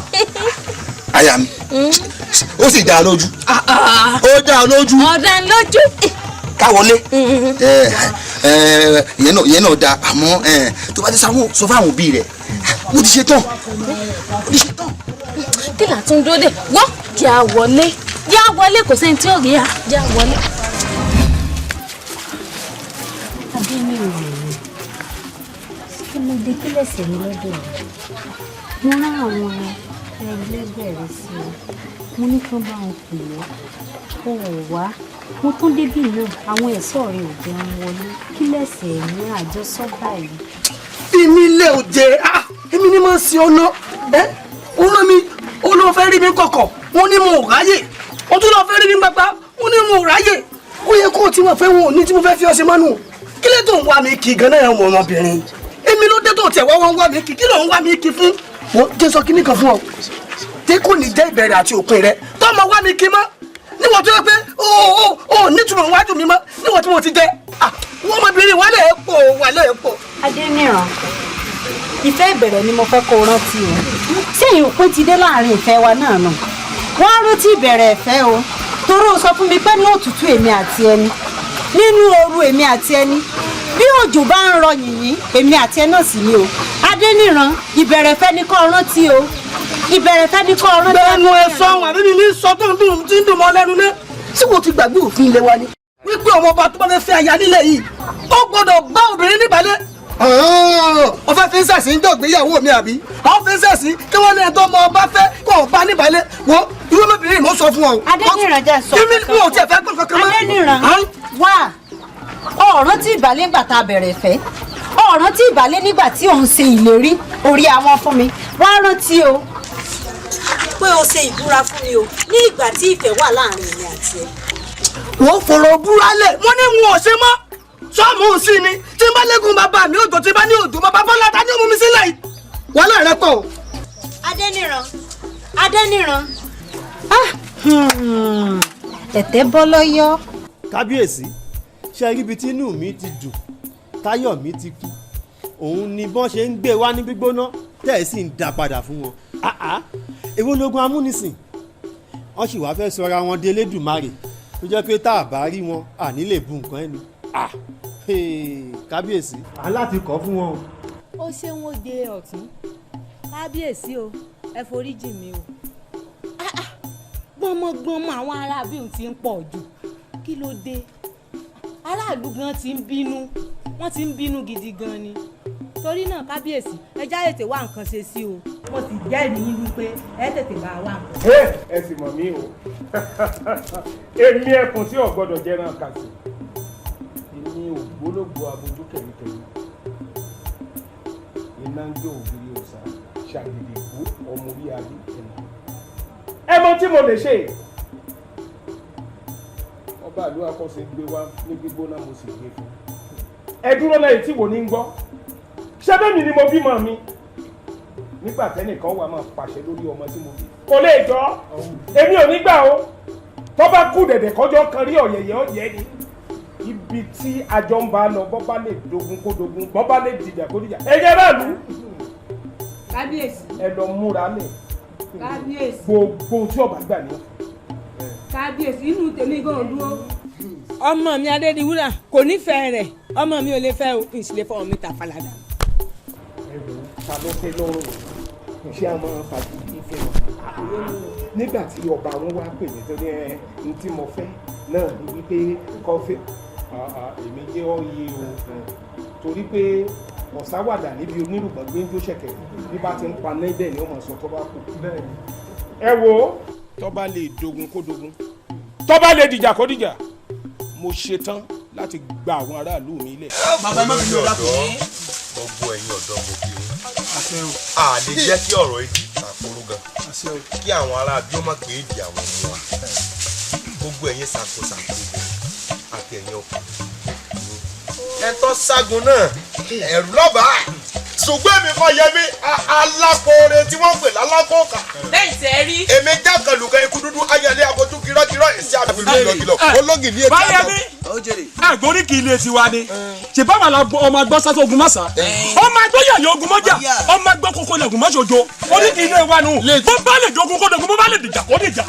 Aya mi, ó sì dá a lójú, ó dá a lójú. Ọ̀dà lójú. Ká wọlé, ìyẹn náà dáa, àmọ́ tó bá ti sáwọn sọ fáwọn òbí rẹ̀, mo ti ṣe tán, mo ti ṣe tán. Kí là tún dúró dè? Wọ́n jẹ́ à wọlé, jẹ́ à wọlé, kò sẹ́ni tí ò rí à, jẹ́ à wọlé. Adéníran mi, kí ló dé? Kí lẹ̀sẹ̀ mi lọ́dọ̀ rẹ̀? Mo rán àwọn ẹlẹgbẹ́ rẹ sí i, mo ní kí wọ́n bá wọn pè é, ó ò wá. Mo tún débì náà, àwọn ẹ̀ṣọ́ rẹ ò jẹun wọlé. Kí lẹ̀sẹ̀ mi àjọsọ báyìí? Èmi lè ò jẹ, èmi ni mo ń sin ọ̀nà ẹ. Ó rán mi, ó lọ fẹ́ rí mi kọ̀kọ̀, wọ́n ní mo ò ráyè. Ó tún lọ fẹ́ rí mi gbagba, wọ́n ní mo ò ráyè. Ó yẹ kó o ti mọ̀ pé wọn ò ní tí mo fẹ́ fi ọṣẹ mọ́nù. Kí lè tó ń wá mi kì gan-an ọmọ ọmọbìnrin? Èmi ló dé tó tiẹ̀ wá wọ́n ń wá mi kì, kí ló ń wá mi kì fún? Wọ́n jẹ́ sọ kíní kan fún ọ tí kò ní jẹ́ ìbẹ̀rẹ̀ àti òpin rẹ tó ọmọ wá mi kì mọ́, níwọ̀n tó yẹ pé ó nítumọ̀ wájú mi mọ́, níwọ̀n tí mo ti jẹ́ wọ́n ọmọbìnrin wà lẹ́ẹ̀ pọ̀, wà lẹ́ẹ̀ pọ̀. Adéníran, ìfẹ́ ìbẹ̀rẹ̀ ni mo fẹ́ kó o rántí o. Sẹ́yìn òpin ti dé láàrin ìfẹ́ wa náà nù. Wọ́n á rántí ìbẹ̀rẹ̀ ìfẹ́ o, torí o sọ fún mi pé ní òtútù èmi àti ẹni, nínú ooru èmi àti ẹni, bí òjò bá ń rọ yìnyín èmi àti ẹ náà sì ni o. Adéníran, ìbẹ̀rẹ̀ ìfẹ́ ni kó o rántí o, ìbẹ̀rẹ̀ ìfẹ́ ni kó o rántí. Bẹ́ẹ̀ni ẹ sọ àwọn àbí mi ní sọ tó ń dùn tí ń dùn mọ́ lẹ́nu náà. Tí wo ti gbàgbé òfin ilé wa ni wípé ọmọ ọba tó bá fẹ́ fẹ́ aya nílẹ̀ yìí, ó gbọ́dọ̀ bá obìnrin níbàlẹ̀. Ó fẹ́ fi ń sẹ̀sìn ń dọ̀gbéyàwó mi àbí? Ó fi ń sẹ̀sìn kí wọ́n ní ẹ̀tọ́ ọmọ ọba fẹ́ kó o bá níbàlẹ̀. Wo irú ọmọbìnrin mo sọ fún ọ. Adéníran, jẹ́ sọ. Èmi mi ò tiẹ̀ fẹ́ gbọ́ kankan mọ́. Adéníran, wá, ọ̀ràn tí ìbàlẹ̀ ń gbà tá a bẹ̀rẹ̀ fẹ́, ọ̀ràn tí ìbàlẹ̀ nígbà tí òun ṣe ìlérí orí àwọn fún mi, wá rántí o pé o ṣe ìbúra fún mi o ní ìgbà tí ìfẹ́ wà láàrin èmi àti ẹ. Wọ́n fọ̀rọ̀ búra lẹ̀, wọ́n ní wọn ò ṣe mọ́ sọ́ọ̀mù sí ni. Tí n bá lẹ́gùn bàbá mi òjò, tí n bá ní òjò bàbá bọ́lá ta ní òmù mi sílẹ̀ yìí, wàhálà rẹ pọ̀ o. Adéníran, Adéníran, ẹ̀tẹ́ bọ́ lọ́yọ́. Kábíyèsí, ṣe rí ibi tí inú mi ti dùn Táyọ̀mí ti kú, òun ni bọ́n ṣe ń gbé wá ní gbígbóná tẹ́ ẹ̀ sì ń dá padà fún wọn. Àá, èwo lógun amúnisìn? Wọ́n sì wá fẹ́ sọra wọn di Elédùmarè tó jẹ́ pé tá a bá rí wọn, àní lè bu nǹkan ẹnu. Ah, hey, kábíyèsí, à ń láti kọ́ fún wọn o. Ó ṣeun, ó jẹ ọ̀tún. Kábíyèsí o, ẹ foríjì mi o. Gbọmọgbọmọ àwọn aráabí ti ń pọ̀ jù. Kí ló dé? Aráàlú gan ti ń bínú, wọ́n ti ń bínú gidi gan ni. Torí náà, kábíyèsí, ẹ já tètè wá nǹkan ṣe sí o. Mo sì jẹ́rìí yín wípé ẹ tètè bá wa nǹkan. Ẹ sì mọ̀ mí o, èmi ẹkùn tí ò gbọ́dọ̀ jẹran kàsì, èmi ògbólógbò abojú kẹ̀ríkẹ̀rí, iná ń jó ògiri òòsà ṣàgìdì kú ọmọ orí adé ẹ̀nà. Ẹ mọ tí mo lè ṣe. Ọba ìlú akọ́ṣe gbé wá ní gbígbóná, mo sì gbé fún ẹ. Dúró lẹ́yìn tí wò ní ń gbọ́. Ṣé bẹ́ẹ̀ mi ni mo bímọ mi nígbà tẹ́nìkan wà máa pàṣẹ lórí ọmọ tí mo bí? Kò lè jọ, èmi ò ní gbà o. Tó bá kú dẹ̀dẹ̀ kọjọ́ kan rí ọ̀yẹ̀yẹ̀ ọ̀yẹ́ ni ibi tí àjọ ń bá lọ. Bọ́ bá lè dogun kó dogun, bọ́ bá lè dìjà kó dìjà. Ẹ jẹ́ báàlú. Kábíyèsí. Ẹ lọ múra lẹ̀. Kábíyèsí. Gbogbo tí ọba gbà ní. Kábíyèsí, inú tèmi gan dúró. Ọmọ mi Adédiwúrà kò nífẹ̀ẹ́ rẹ̀. Ọmọ mi ò lè fẹ́ o, n sì lè fọwọ́ mi ta falada. Ẹ wò ó, ta ló fẹ́ lọ́rùn? Ṣé a máa fàgídí fẹ́ wọn nígbà tí ọba wọn wá pè mí tó ní ẹ n tí mo fẹ́ náà ni wípé kọfí èmi jẹ́ ọ̀yẹ́ o, torí pé ọ̀sáwàdà níbi onírùbọ̀n gbé ń jó ṣẹ̀kẹ̀rẹ̀ bí bá ti ń pa níbẹ̀ ni ó máa sọ tó bá kù. Ẹ wo, tó bá lè dogun kó dogun, tó bá lè dìjà kó dìjà, mo ṣetán láti gba àwọn aráàlú mi lẹ̀. Bàbá, ẹ má bínú, ọ̀dọ́ dákun. Gbogbo ẹ̀yin ọ̀dọ́, mo kí yín. A lè jẹ́ kí ọ̀rọ̀ yìí di àkóró gan, kí àwọn ará bí ó má pè é di àwọn ọmọ wa. Gbogbo ẹ̀yin ṣàkóṣàkó àti ẹ̀yin ọkùnrin ẹ̀tọ́ ságun náà, ẹ̀rù lọ́ba, ṣùgbọ́n èmi kọ́ yẹmi alákòore tí wọ́n pè lálákòókà. Lẹ́yìn tẹ́ rí. Èmi jákàlùkẹ́ ikú dúdú ayẹlẹ́ abojú gírọ́gírọ́ èsì àbẹ̀lú gírọ́gírọ́ ológì ní etí àjọ. Báyẹ̀mí, àgbórí kì í lè tiwa ni ṣèbá wà la ọmọ agbọ́ sátó ogun mọ́sá, ọmọ agbọ́ yàyà ogun mọ́jà, ọmọ agbọ́ kókó lẹ́gùn mọ́ṣojo. Orí kì í lè wa nù, bó bá lè dogun kó dogun, bó bá lè dìjà kó dìjà.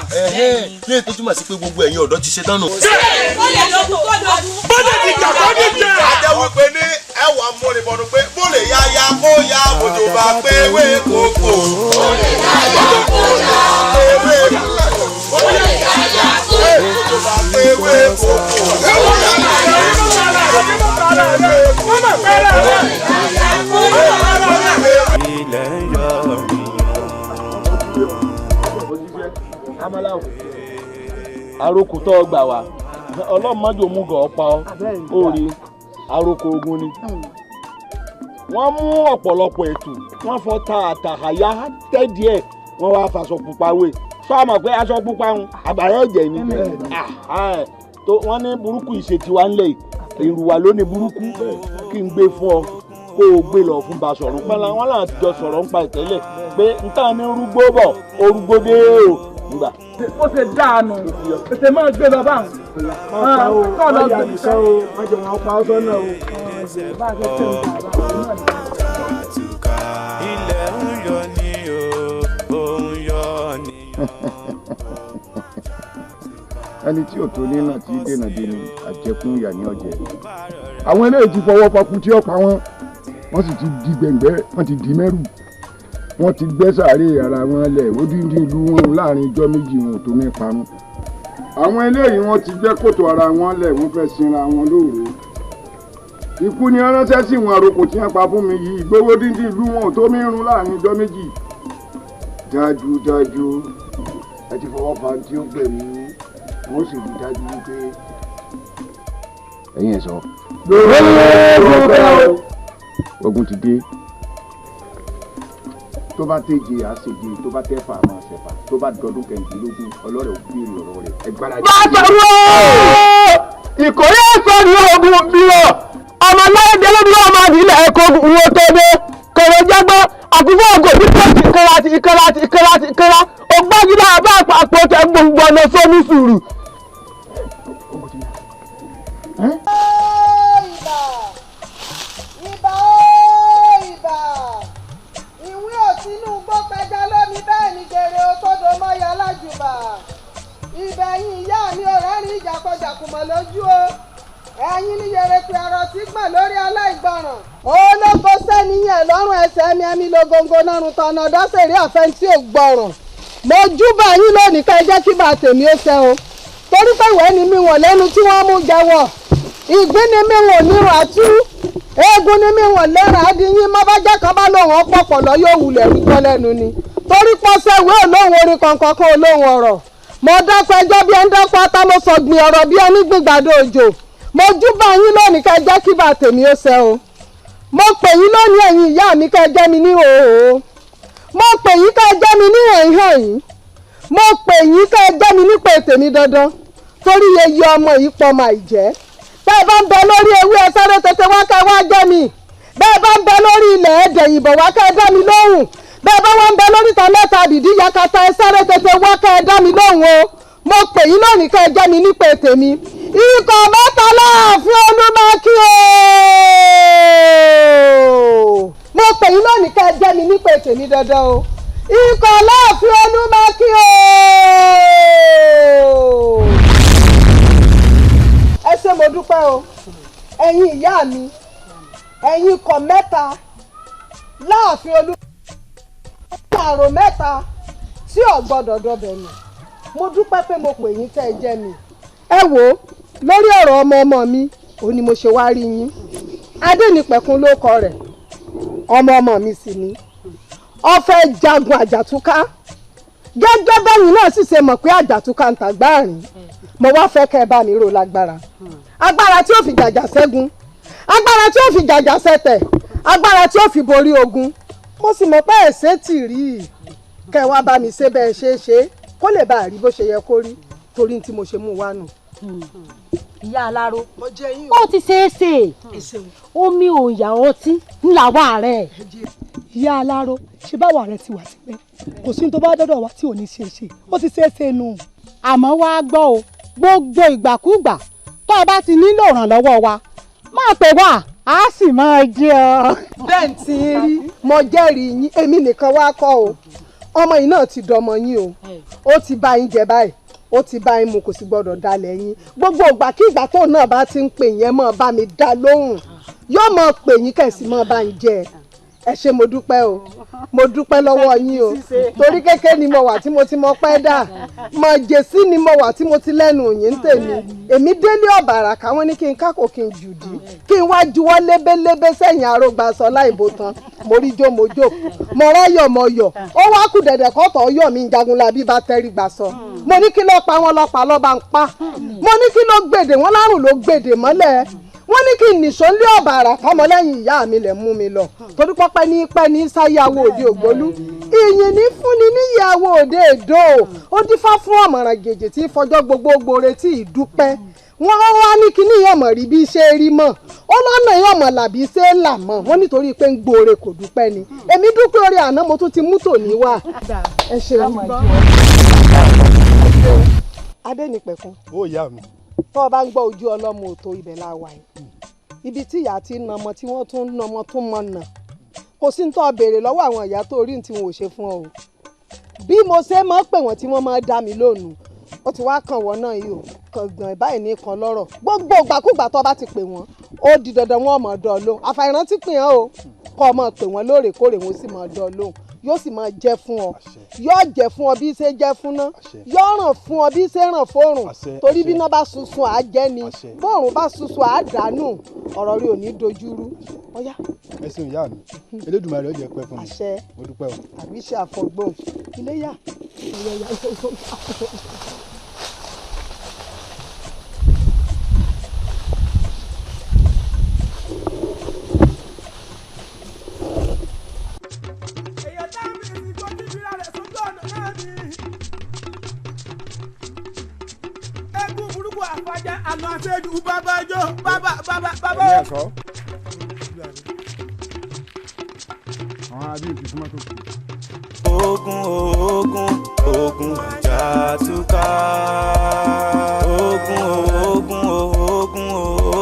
Lè tó túmọ̀ sí pé gbogbo ẹ̀yin ọ̀dọ́ ti ṣe tán nù. Bó lè dogun kó dogun. Bó lè dìjà kó dìjà. Ajẹ́ wípé ní ẹwà múrìbọ̀nù pé bó lè yá ya kó ya bòjò bá pé wé kókó. Bó lè yá ya kó ya pé wé kókó. Bó lè yá ya kó ya bòjò bá pé wé kókó. Ilẹ̀ ń yọ Àròkù tó gbà wá, ọlọ́mọdé òmùgọ̀ ọ̀pá ọ ó rí àròkù ogun ni wọ́n mú ọ̀pọ̀lọpọ̀ ètò, wọ́n fọ́ ta àtàhàyà tẹ́dí ẹ̀, wọ́n wá faṣọ pupa wé. Sọ ma pé aṣọ pupa ń àbàrà ẹ̀jẹ̀ ni tó wọ́n ní burúkú ìṣe tiwa ńlẹ̀ ìrùwà ló ní burúkú. Kí n gbé fún ọ kó o gbé lọ fún Basọ̀rún pẹ́lá wọn là jọ sọ̀rọ̀ ń pa ìtẹ́lẹ̀ pé n ta ní rúgbó bọ̀ orúgbó dé o ngbà. Ó ṣe dáanu, tètè máa gbé bàbá àwọn. Má pa o, má yà nìkan o, má jẹ wọn pa ọ sọ́nà o. Ilẹ̀ ń yọ ní o, òun yọ ní. Ẹni tí ò tó ní náà tí dènà dènà àjẹkùn ìyà ní ọjẹ. Àwọn eléyìí ti fọwọ́ fakú tí ó pa wọ́n, wọ́n sì ti di gbẹ̀ngbẹ́, wọ́n ti di mẹ́rù, wọ́n ti gbẹ́ sàárè ara wọn lẹ̀ odindi ìlú wọn láàrin ijọ́ 2 wọn ò tó mí parun. Àwọn eléyìí wọ́n ti gbẹ́ kòtò ara wọn lẹ̀, wọ́n fẹ́ sinra wọn lóòrò. Ikú ni ránṣẹ́ sí wọn. Àròkò tí wọ́n pa fún mi yìí, gbowó díndín ìlú wọn ò tó mí run láàrin ijọ́ 2. Dájúdájú, ẹ ti fọwọ́ pa tí ó gbẹ̀mí, wọ́n sì rí dájú wípé ẹ̀yin ẹ̀ sọ. Ogun ti dé. Tó bá tẹ̀jẹ̀ àṣejẹ, tó bá tẹ̀fà máa ṣẹ̀fà, tó bá dọdún 16, ọlọ́rẹ̀ ò béèrè ọ̀rọ̀ rẹ̀. Ẹ gbára. Bàtàrú ìkórè sọ ní ogun mìíràn, ọmọ aláìdé lóbi, ọmọ àdìlẹ̀ ẹ̀kọ́ ogun wo tó dé kọ̀rọ̀ jágbọ́ àkúfọ́ ògò ní pọ́ọ̀tì ìkọlá àti ìkọlá àti ìkọlá àti ìkọlá ògbágídá àbá àpapọ̀ tẹ gbogbo ọ̀nà sómi sùúrù. Mọ́júbà ìbẹ̀yìn ìyá mi ò rẹ́rìn ìjàkọjàkùmọ̀ lójú o. Ẹ̀yin ní yẹrẹpẹ ọ̀rọ̀ tí gbọ̀n lórí aláìgbọràn. Ológo sẹ́niyàn lọ́rùn ẹsẹ̀ mi ẹ̀mí lógóńgó nárun tọ̀nà dọ́sẹ̀rí àfẹn tí ò gbọ̀ràn. Mo júbà yín lónìí ká ẹ jẹ́ kí bàá tèmi ó ṣẹ o. Torí pé ìwé ni mi wọ̀n lẹ́nu tí wọ́n mú jẹ́wọ̀. Ìgbín ni mi wọ̀n nírun àtú. Eégún ni mi wọ̀n lẹ́ràn adìyín mọ́bájá kan bá lóun ọ̀pọ̀pọ̀ lọ yóò wulẹ̀ rúgbọ́ lẹ́nu ni. Torí pọ́sẹ̀ ìwé olóhùn orin kọ̀ọ̀kan kan olóhùn ọ̀rọ̀. Mo dákọ̀ ẹjọ́ bí ẹni dákọ̀ ata mo sọ gbìn ọ̀rọ̀ bí ẹni gbìngbàdo òjò. Mo júbà yín lónìí ká ẹ jẹ́ kí bàá tèmi ó ṣẹ o. Mo pè yín lónìí ẹ̀yin ìyá mi ká ẹ jẹ́ mi ní òòó. Mo pè yín ká ẹ jẹ́ mi ní ẹ̀yìn hàn yín. Mo pè yín ká ẹ jẹ́ mi nípe tèmi dandan. Torí yeye ọmọ yìí pọ̀ mà ìjẹ́. Bẹ́ẹ̀ bá ń bẹ lórí ewé ẹ sáré tètè wá ká ẹ wá jẹ́ mi. Bẹ́ẹ̀ bá ń bẹ lórí ilẹ̀ ẹ dẹ̀yìnbọ̀ wá ká ẹ dá mi lóhùn. Bẹ́ẹ̀ bá wá ń bẹ lórí ìta mẹ́ta àbìdí yakata ẹ sáré tètè wá ká ẹ dá mi lóhùn o. Mo pè yín lónìí ká ẹ jẹ́ mi nípe tèmi. Ikọ̀ mẹ́ta láàfin Olúmákì o. Mo pè yín lónìí ká ẹ jẹ́ mi nípe tèmi dandan o. Ikọ̀ láàfin Olúmákì o. Ẹ ṣé mo dúpẹ́ o. Ẹ̀yin ìyá mi, ẹ̀yin ikọ̀ mẹ́ta láàfin Olúmákì àrò mẹ́ta tí ò gbọ́dọ̀ dọbẹ̀ nù. Mo dúpẹ́ pé mo pè yín tẹ́ ẹ jẹ́ mi. Ẹ wò ó, lórí ọ̀rọ̀ ọmọ ọmọ mi òun ni mo ṣe wá rí yín. Adénípẹ̀kun ló kọ rẹ̀, ọmọ ọmọ mi sì ni. Ó fẹ́ jagun àjàtúká. Gẹ́gẹ́ bẹ́yìn náà sì ṣe mọ̀ pé àjàtúká ń tàgbáàrin. Mo wá fẹ́ kẹ́ ẹ bá mi rò lágbára. Agbára tí ó fi jàjà ṣẹ́gun, agbára tí ó fi jàjà ṣẹ̀tẹ̀, agbára tí ó fi borí ogun. Mo sì mọ̀ pé ẹ̀ṣẹ̀ tì rí i. Kẹ́ ẹ wá bá mi ṣe bẹ́ẹ̀ ṣe é ṣe kó lè bá a rí bó ṣe yẹ kó rí torí tí mo ṣe mú wá nù. Ìyá aláró, ó ti ṣeé ṣe omi òòyà ọtí ńlá wà rẹ. Ìyá aláró, ṣe báwa rẹ ti wà tipẹ́, kò sí ní tó bá dọ́dọ̀ wá tí ò ní ṣe é ṣe, ó ti ṣeé ṣe nù. Àmọ́ wá gbọ́ o, gbogbo ìgbàkúgbà tó o bá ti nílò ìrànlọ́wọ́ wa máa pè wá, a sì máa jẹ́ ọ. Bẹ́ẹ̀ tí ń rí, mo jẹ́rìí yín, èmi nìkan wá kọ́ o. Ọmọ yìí náà ti dọmọ yín o, ó ti bá yín jẹ báyìí, ó ti bá yín mu, kò sì gbọdọ̀ dalẹ̀ yín. Gbogbo ìgbà kí ìgbà tó náà bá ti ń pè yẹn mọ́ bá mi dá lóhùn, yóò mọ̀ pè yín kẹ̀sì mọ́ bá yín jẹ. Ẹ ṣé mo dúpẹ́ o, mo dúpẹ́ lọ́wọ́ yín o. Torí kékeré ni mo wà tí mo ti mọ pẹ́ dà, mọ̀ jèsí ni mo wà tí mo ti lẹ́nu yín tèmi. Èmi délé ọ̀bàrà káwọn ní kí n kákò kí n jùdí, kí n wá juwọ́ lébélébé sẹ́yìn arógbá sọ láìbò tán. Mo rí jó mo jó, mo ráyọ̀ mo yọ̀, ó wá kù dẹ̀dẹ̀ kọ́tọ̀ yọ̀ mí Jagunlabi bá tẹ́rí gbà sọ. Mo ní kí ló pa wọn lọ́pàá lọ́ba ń pa. Mo ní kí ló gbèdè wọn lárùn ló gbèdè mọ́lẹ̀. Wọ́n ní kí n nìṣó lé ọ̀bàrà kámọ́ lẹ́yìn ìyá mi lẹ̀ mú mi lọ. Torí pọ́pẹ́ ní pẹ́ ní sáyàwó òde ògbólú. Ìyìn ní fúnni níyàwó òde èdò. Ó dífá fún ọ̀mọ̀ràn gèjè tí fọjọ́ gbogbo gbòòrè tí ìdúpẹ́. Wọ́n wá ní kíní ìyọ̀mọ̀ rí bí ṣe rí mọ́. Ó lọ́nà ìyọ̀mọ̀ làbí ṣe é là mọ́. Wọ́n nítorí pé ń gbòòrè kò dúpẹ́ ni. Èmi dúpẹ́ orí àná mo tún ti mú tòní wá. Ẹ ṣeun. Adénípẹ̀kun. Ó yá mi. Tó o bá ń gbọ́ ojú ọlọ́mọ òtó ibẹ̀ la wà yìí. Ibi tí ìyá ti ń na ọmọ tí wọ́n tún ń na ọmọ tún mọ nà. Kò sí ní tó o béèrè lọ́wọ́ àwọn ìyá tó rí ní tí wọn ò ṣe fún ọ o. Bí mo ṣe máa ń pè wọ́n tí wọ́n máa ń dá mi lónìí, ó ti wá kàn wọ́n náà yìí o. Kàngàn báyìí ní kan lọ́rọ̀. Gbogbo ìgbàkúgbà tó o bá ti pè wọ́n, ó di dandan wọ́n máa dán ọ lóhùn. Àfàìrántí pè wọ́n o, kọ́ ọ máa pè wọ́n lóòrèkóòrè wọ́n sì máa dán ọ lóhùn. Yóò sì máa jẹ́ fún ọ, yóò jẹ́ fún ọ bí ṣe jẹ́ fún ná, yóò ràn fún ọ bí ṣe ràn fórùn. Torí bí iná bá sunsun àá jẹ́ ni, bóòrùn bá sunsun àá dànù, ọ̀rọ̀ rí ò ní dojúrú. Ọ̀yá. Ẹ ṣeun ìyá mi, Elédùmarè ó jẹ́ pẹ́ fún mi. Àṣẹ. Mo dúpẹ́ o. Àbíṣe àfọ̀gbọ́n iléyà. Àná àṣejù bàbá jọ bàbá bàbá bàbá. Ẹ̀mí ẹ̀kọ́. Àwọn abíyèsí súnmọ́ tó kù. Ogun ogun ogun àjàtúká. Ogun ogun ogun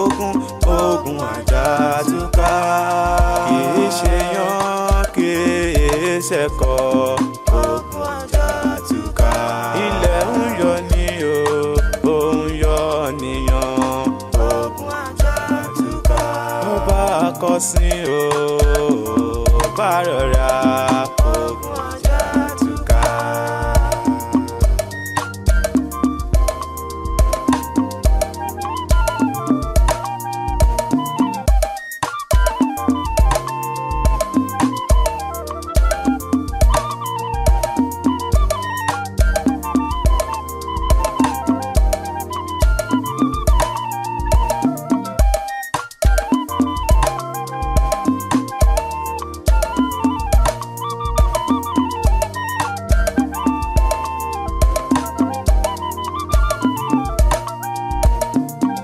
ogun ogun àjàtúká. Kìí ṣe yán kìí ṣẹ̀kọ. Ogun àjàtúká. Ilé kọ́sìn o, bá rọra ogun ọjà túká.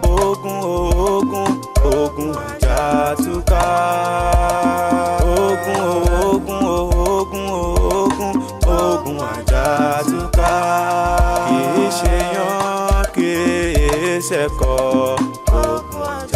Ogun ogun ogun ọjà túká. Ogun ogun ogun ogun ogun ọjà túká. Kìí ṣe yán kìí ṣẹ̀kọ. Ogun ọjà.